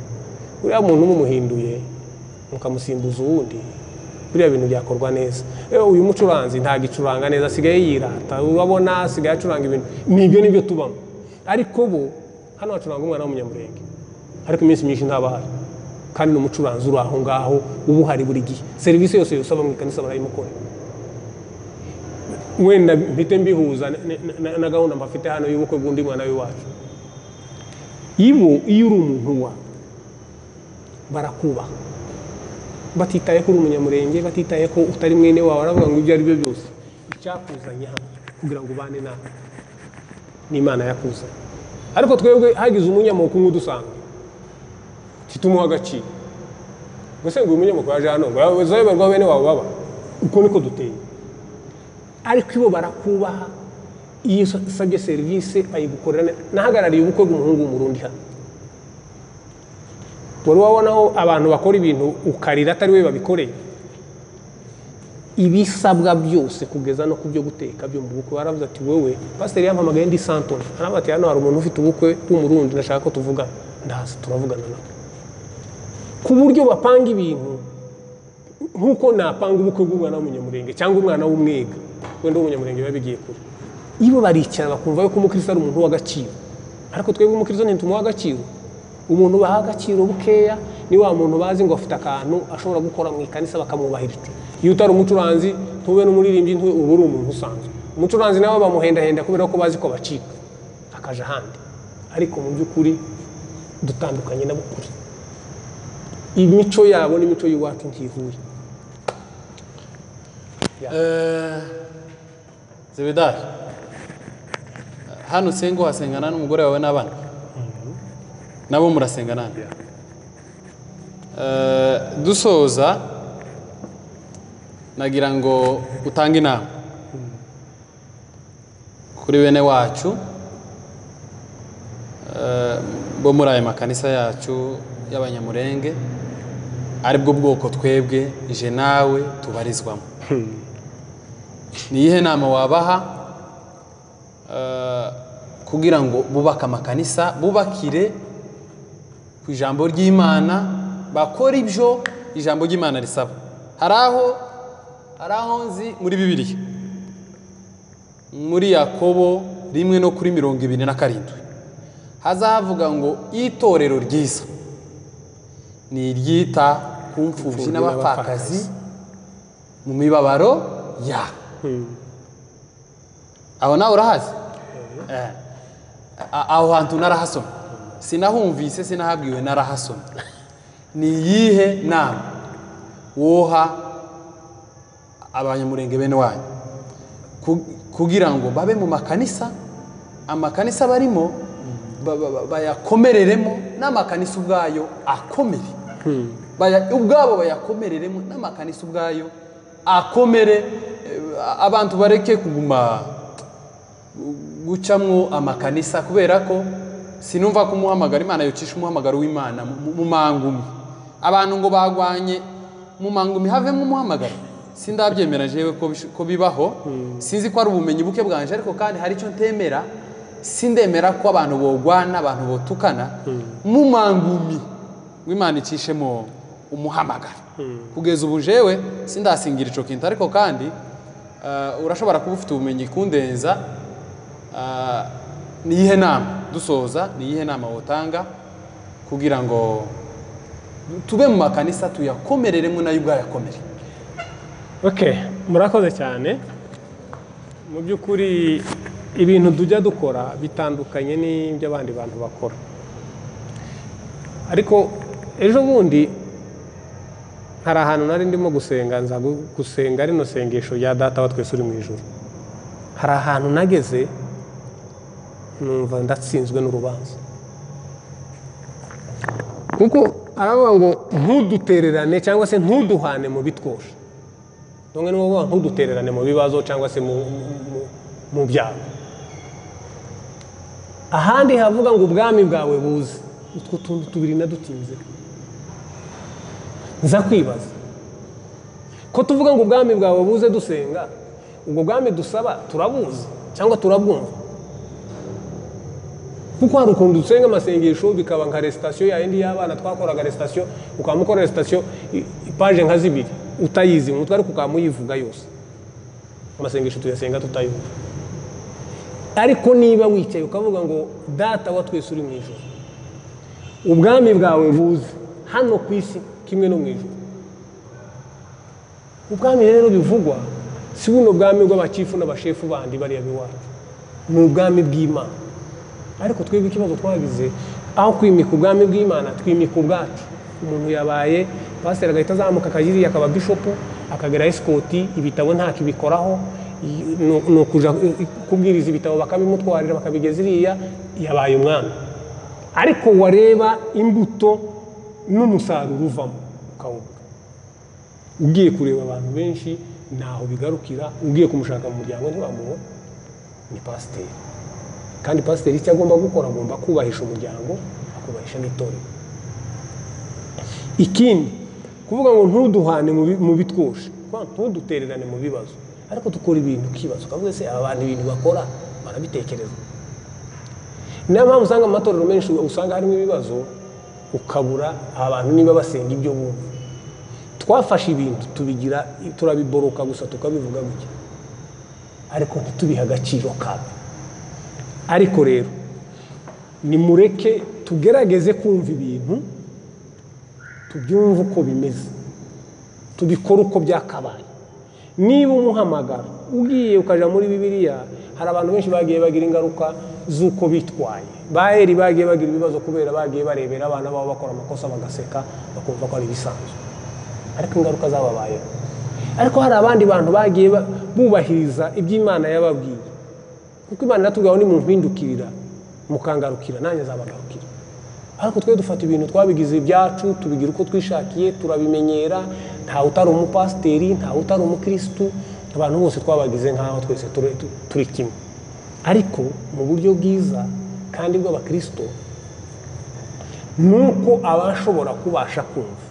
uriya muntu mumuhinduye mukamusimbuza uwundi, buriya bintu byakorwa neza. Uyu mucuranzi ntagicuranga neza, asigaye yirata, urabona asigaye acuranga ibintu nibyo nibyo tubamo. Ariko bo hano bacuranga umwana w'umunyamurenge, ariko iminsi myinshi ntabahari, kandi n'umucuranzi uri aho ngaho uba uhari buri gihe, serivisi yose yosaba mu ikanisa barayimukora. Wenda mpite mbihuza na gahunda mbafite hano y'ubukwe bw'undi mwana w'iwacu. Ibo iyo uri umuntu wa barakubaha, batitaye ko uri umunyamurenge, batitaye ko utari mwene wawe, baravuga ngo ibyo ari byo byose icyakuzanye hano kugira ngo ubane nawe n'Imana yakuzanye. Ariko twebwe hagize umunyamoko umwe udusanga titumuha agaciro, gusa ngo uyu munyamoko yaje hano ngo uzayoberwa bene wawe baba, uko niko duteye. Ariko ibo barakubaha, iyo usabye serivisi bayigukorera. Nahagarariye ubukwe bw'umuhungu w'umurundi hano, wari wabonaho abantu bakora ibintu ukarira atari we babikoreye, ibisabwa byose kugeza no ku byo guteka byo mu bukwe. Baravuze ati wewe pasiteri yampamagaye ndi Santone, aravuga ati hano hari umuntu ufite ubukwe w'umurundi ndashaka ko tuvugana, ndaza turavugana nawe, ku buryo bapanga ibintu nk'uko napanga ubukwe bw'umwana w'umunyamurenge cyangwa umwana w'umwega, wenda w'umunyamurenge biba bigiye kure. Ibo baricara bakumva yuko umukristo ari umuntu w'agaciro, ariko twebwe umukristo ntitumuha agaciro. Umuntu baha agaciro bukeya ni wa muntu bazi ngo afite akantu ashobora gukora mu ikanisa bakamwubahira. Iyo utari umucuranzi ntube n'umuririmbyi, uba uri umuntu usanzwe. Umucuranzi nawe bamuhendahenda kubera ko bazi ko bacika akaja ahandi. Ariko mu by'ukuri dutandukanye nabo kure, imico yabo n'imico y'iwacu ntihuye. Zebedayo, hano usenga uhasengana n'umugore wawe n'abana, nabo murasengana. Dusoza nagira ngo utange inama kuri bene wacu bo muri aya makanisa yacu y'abanyamurenge, aribwo bwoko twebwe je nawe tubarizwamo. Ni iyihe nama wabaha kugira ngo bubake amakanisa, bubakire ku ijambo ry'Imana, bakora ibyo ijambo ry'Imana risaba? Hari aho nzi muri Bibiliya, muri Yakobo 1:27 hazavuga ngo itorero ryiza ni iryita ku mfubyi n'abapfakazi mu mibabaro ya. Aho nawe urahazi? Aho hantu narahasoma, sinahumvise, sinahabwiwe, narahasoma. Ni iyihe nama woha abanyamurenge bene wanyu kugira ngo babe mu makanisa, amakanisa barimo bayakomereremo, n'amakanisa ubwayo akomere, ubwabo bayakomereremo, n'amakanisa ubwayo akomere, abantu bareke kuguma gucamwo amakanisa, kubera ko sinumva ko umuhamagara Imana yocisha umuhamagaro w'Imana mu mangumi. Abantu ngo bagwanye mu mangumi havemo umuhamagaro, sindabyemera jewe ko bibaho. Sinzi ko ari ubumenyi buke bwanje, ariko kandi hari icyo ntemera, sindemera ko abantu bogwana, abantu botukana mu mangumi w'Imana icishemo umuhamagaro. Kugeza ubu jewe sindasingira ico kintu, ariko kandi urashobora kuba ufite ubumenyi kundenza. Ni iyihe nama dusoza, ni iyihe nama wotanga kugira ngo tube mu makanisa tuyakomereremo nayo ubwayakomere? Okay, murakoze cyane. Mu by'ukuri ibintu tujya dukora bitandukanye n'ibyo abandi bantu bakora. Ariko ejo bundi hari ahantu nari ndimo gusenga, nza gusenga rino sengesho rya Data wa twese uri mu ijuru. Hari ahantu nageze numva ndatsinzwe n'urubanza, kuko aravuga ngo ntudutererane cyangwa se ntuduhane mu bitwosha. None ni wowe ntudutererane mu bibazo cyangwa se mu byago. Ahandi havuga ngo ubwami bwawe buze. Utwo tuntu tubiri nadutinze, nza kwibaza ko tuvuga ngo ubwami bwawe buze dusenga, ubwo bwami dusaba turabuzi cyangwa turabwumva? Kuko hari ukuntu dusenga amasengesho bikaba nka resitation ya indi y'abana twakoraga resitation, ukamukora resitation ipaje nka zibiri utayizi umutwe, ariko ukamuyivuga yose. Amasengesho tuyasenga tutayumva. Ariko niba wicaye ukavuga ngo Data wa twese uri mu ijuru, ubwami bwawe buze hano ku isi kimwe no mu ijuru. Ubwami rero bivugwa si buno bwami bw'abachifu n'abashefu bandi bariya biwacu, ni ubwami bw'Imana. Ariko twebwe ikibazo twagize, Aho kwimika ubwami bw'Imana twimika ubwacu. Umuntu yabaye pasiteri agahita azamuka akajiriya akaba bishopu, akagera esikoti, ibitabo ntakibikoraho, ni ukuja kubwiriza ibitabo bakabimutwarira bakabigeza iriya, yabaye umwami. Ariko wareba imbuto n'umusaruro uvamo ukawubura. Ugiye kureba abantu benshi ntaho bigarukira, ugiye kumushaka mu muryango ntibamubona, ni pasiteri. Kandi pasiteri icyo agomba gukora, agomba kubahisha umuryango, akubahisha n'itorero. Ikindi kuvuga ngo ntuduhane mu bitwoshe, ntudutererane mu bibazo, ariko dukora ibintu ukibaza ukavuga se aba bantu ibintu bakora barabitekereza. Niyo mpamvu usanga amatorero menshi usanga harimo ibibazo, ukabura abantu niba basenga ibyo bumva. Twafashe ibintu tubigira, turabiboroka gusa tukabivuga gutya, ariko ntitubihe agaciro kabyo. Ariko rero nimureke tugerageze kumva ibintu, tubyumve uko bimeze, tubikore uko byakabaye. Niba umuhamagara ugiye ukaja muri Bibiliya, hari abantu benshi bagiye bagira ingaruka z'uko bitwaye. Ba Eli bagiye bagira ibibazo kubera bagiye barebera abana babo bakora amakosa bagaseka, bakumva ko ari ibisanzwe, ariko ingaruka zababayeho. Ariko hari abandi bantu bagiye bubahiriza iby'Imana yababwiye, kuko Imana iratubwira ngo nimumpindukirira mukangarukira nanjye nzabagarukira. Ariko twe dufata ibintu twabigize ibyacu, tubigira uko twishakiye, turabimenyera. Ntawe utari umupasiteri, ntawe utari umukristu, abantu bose twabagize nk'aho twese turi kimwe. Ariko mu buryo bwiza kandi bw'abakristo nuko abashobora kubasha kumva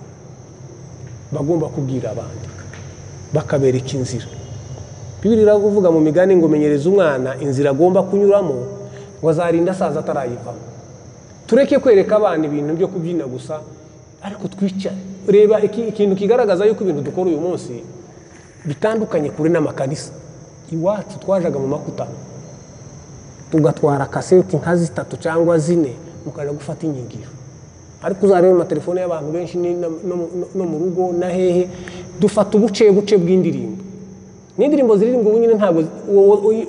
bagomba kubwira abandi, bakabereka inzira. Bibiliya iravuga mu migani ngo menyereza umwana inzira agomba kunyuramo, ngo azarinda asaza atarayivamo. Tureke kwereka abana ibintu byo kubyina gusa, ariko twicare. Reba ikintu kigaragaza yuko ibintu dukora uyu munsi bitandukanye kure n'amakanisa. Iwacu twajaga mu makutano, tugatwara kaseti nka zitatu cyangwa zine, mukaja gufata inyigisho. Ariko uzareba amatelefone y'abantu benshi no mu rugo na hehe, dufata ubuce buce bw'indirimbo. N'indirimbo ziririmbwa ubu nyine ntabwo,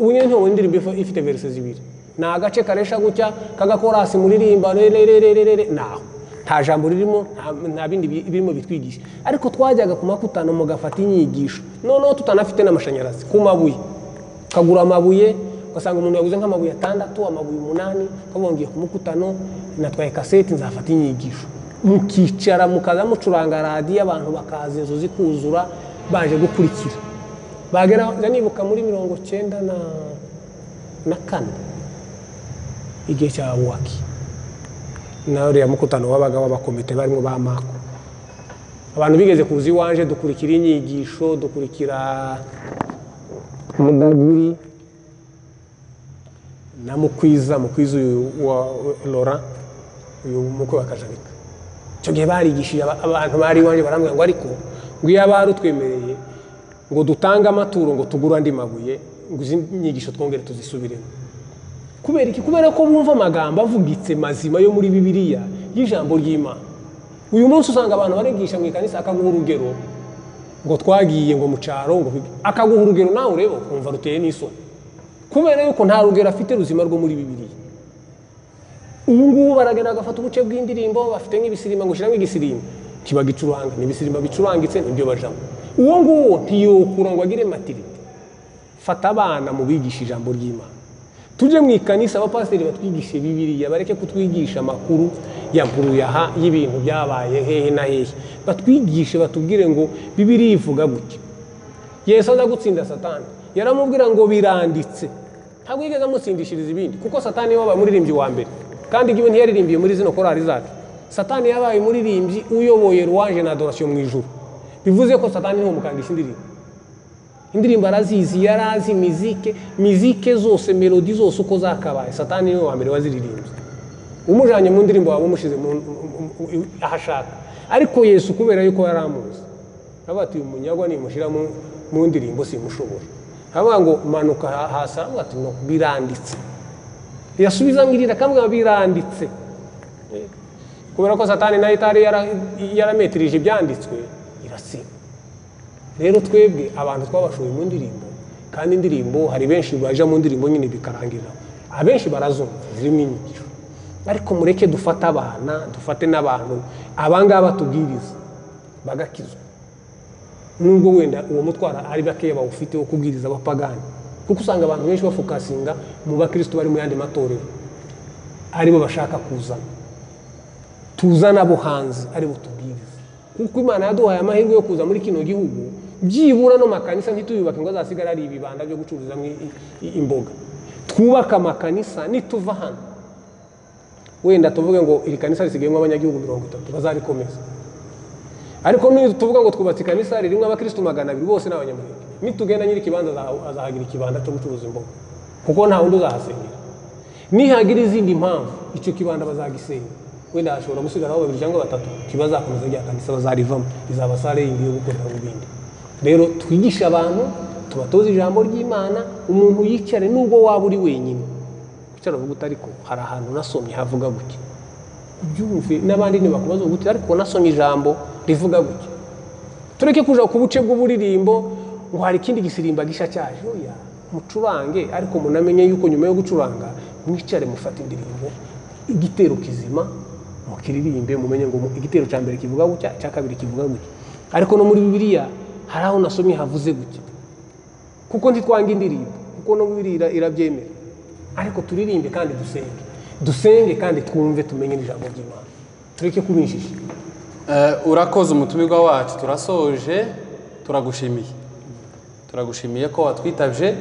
ubu nyine ntabwo indirimbo ifite verse zibiri. Ni agace karesha gutya kagakorasi muririmba re re re re re, naho nta jambo ririmo, nta bindi birimo bitwigisha. Ariko twajyaga ku makutano mugafata inyigisho, noneho tutanafite n'amashanyarazi, ku mabuye ukagura amabuye, ugasanga umuntu yaguze nk'amabuye 6, amabuye 8, ukabongiye ku mukutano natwaye kaseti nzafata inyigisho. Mukicara mukaza mucuranga radiyo, abantu bakaza inzu zikuzura baje gukurikira. Bagera nibuka muri 94 igihe cya Waki, na uriya mukutano wabaga w'abakomite barimo ba Mako. Abantu bigeze kuza iwanje dukurikira inyigisho, dukurikira Mudagiri na Mukwiza, Mukwiza uyu wa Laurent, uyu mukwe wa Kajabika. Icyo gihe barigishije abantu bari iwanje, barambwira ngo ariko ngo iyo abarutwemereye ngo dutange amaturo ngo tugure andi mabuye, ngo izi nyigisho twongere tuzisubiremo. Kubera iki? Kubera ko bumva amagambo avugitse mazima yo muri Bibiliya y'ijambo ry'Imana. Uyu munsi usanga abantu barigisha mu ikanisa akaguha urugero ngo twagiye ngo mu cyaro, ngo akaguha urugero nawe ureba ukumva ruteye n'isoni, kubera yuko nta rugero afite ruzima rwo muri Bibiliya. Ubu ngubu baragenda bagafata ubuce bw'indirimbo, bafite nk'ibisirimba, ngo ushyiramo igisirimba kiba gicuranga, ni ibisirimba bicurangitse nibyo bajamo. Uwo nguwo ntiyokura ngo agire maturite. Fata abana mu bigisha ijambo ry'Imana. Tujye mu ikanisa abapasiteri batwigishe Bibiliya, bareke kutwigisha amakuru ya mpuruyaha y'ibintu byabaye hehe na hehe. Batwigishe batubwire ngo Bibiliya ivuga gutya. Yesu aza gutsinda Satani, yaramubwira ngo biranditse. Ntabwo yigeze amutsindishiriza ibindi, kuko Satani yabaye umuririmbyi wa mbere, kandi igihe ntiyaririmbiye muri zino korali zacu. Satani yabaye umuririmbyi uyoboye louange na adoration mu ijuru. Bivuze ko Satani niwe mukangisha indirimbo. Indirimbo arazizi, yarazi mizike, mizike zose, melodi zose uko zakabaye, Satani niwe wa mbere waziririmbye. Umujanye mu ndirimbo waba umushize ahashaka. Ariko Yesu kubera yuko yaramuzi, aravuga ati uyu munyagwa nimushira mu ndirimbo simushobora. Aravuga ngo manuka hasi, aravuga ati no biranditse. Yasubiza ngirira akamubwira biranditse. Kubera ko Satani nayo itari yarametirije ibyanditswe, irasiba. Rero twebwe abantu twabashoye mu ndirimbo, kandi indirimbo hari benshi baja mu ndirimbo nyine bikarangirira. Abenshi barazumva zirimo inyigisho, Ariko mureke dufate abana, dufate n'abantu abangaba tubwiriza bagakizwa, nubwo wenda uwo mutwara ari bakeya bawufite wo kubwiriza abapagani, kuko usanga abantu benshi bafokasinga mu bakristo bari mu yandi matorero aribo bashaka kuzana, tuzana abo hanze aribo tubwiriza, kuko Imana yaduhaye amahirwe yo kuza muri kino gihugu. Byibura no makanisa ntituyubake ngo azasigara ari ibibanda byo gucururizamo imboga. Twubaka amakanisa, nituva hano wenda tuvuge ngo iri kanisa risigayemo abanyagihugu 30 bazarikomeza, ariko tuvuga ngo twubatse ikanisa ririmo abakristo 200 bose n'abanyamurenge, nitugenda nyiri ikibanza azahagira ikibanda cyo gucuruza imboga, kuko nta wundi uzahasengera. Nihagira izindi mpamvu icyo kibanda bazagisenya, wenda hashobora gusigaraho 2 cyangwa 3, kibazakomeza rya kanisa bazarivamo, rizaba sale yindi yo gukorera mu bindi. Rero twigisha abantu, tubatoze ijambo ry'Imana, umuntu yicare nubwo waba uri wenyine, wicara uvuga uti ariko hari ahantu nasomye havuga gutya, ubyumve n'abandi ntibakubaza uti ariko nasomye ijambo rivuga gutya. Tureke kuja ku buce bw'uburirimbo ngo hari ikindi gisirimba gisha cyaje, oya mucurange, ariko munamenye yuko nyuma yo gucuranga mwicare mufate indirimbo, igitero kizima mukiririmbe, mumenye ngo igitero cya mbere kivuga gutya, cya kabiri kivuga gutya. Ariko no muri Bibiliya hari aho nasomye havuze gutya, kuko ntitwanga indirimbo, kuko no Bibiliya irabyemera, ariko turirimbe kandi dusenge, dusenge kandi twumve, tumenye ijambo ry'Imana, tureke kubinjisha. Urakoze umutumirwa wacu, turasoje, turagushimiye, turagushimiye ko watwitabye,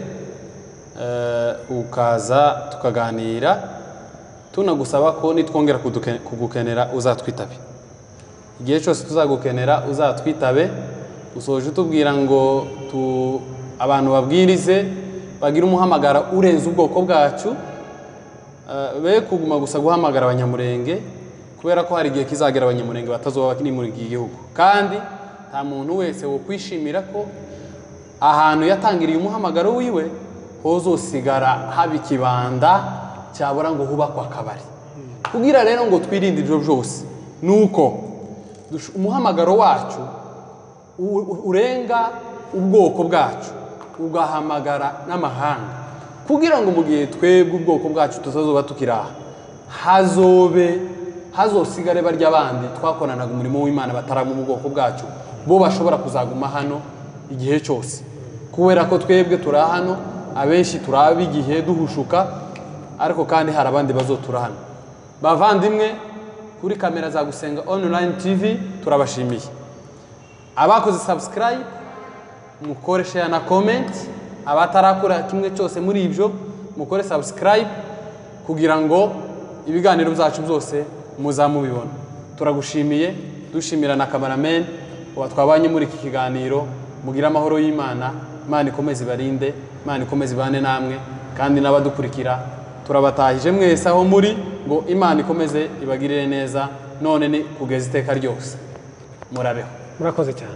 ukaza tukaganira, tunagusaba ko nitwongera kugukenera uzatwitabe, igihe cyose tuzagukenera uzatwitabe. Usoje utubwira ngo abantu babwirize bagire umuhamagara urenze ubwoko bwacu, be kuguma gusa guhamagara abanyamurenge, kubera ko hari igihe kizagera abanyamurenge batazoba bakiri muri iki gihugu, kandi nta muntu wese wo kwishimira ko ahantu yatangiriye umuhamagaro wiwe hozosigara haba ikibanda cyabura ngo hubakwe akabari. Kugira rero ngo twirinde ibyo byose, nuko umuhamagaro wacu urenga ubwoko bwacu ugahamagara n'amahanga, kugira ngo mu gihe twebwe ubwoko bwacu tutazoba tukiraha, hazosigare barya bandi twakoranaga umurimo w'Imana batarama mu bwoko bwacu, bo bashobora kuzaguma hano igihe cyose, kubera ko twebwe turi hano abenshi turaba igihe duhushuka, ariko kandi hari abandi bazotura hano. Bavandimwe kuri kamera za Gusenga Online TV turabashimiye, abakoze subscribe mukore share na comment, abatarakora kimwe cyose muri ibyo mukore subscribe kugira ngo ibiganiro byacu byose muzamubibona. Turagushimiye, dushimira na cameraman watwabanye muri iki kiganiro. Mugira amahoro y'Imana, Imana ikomeze ibarinde, Imana ikomeze ibane namwe, kandi n'abadukurikira turabatahije mwese aho muri, ngo Imana ikomeze ibagirire neza none ni kugeza iteka ryose. Murabeho. Murakoze cyane.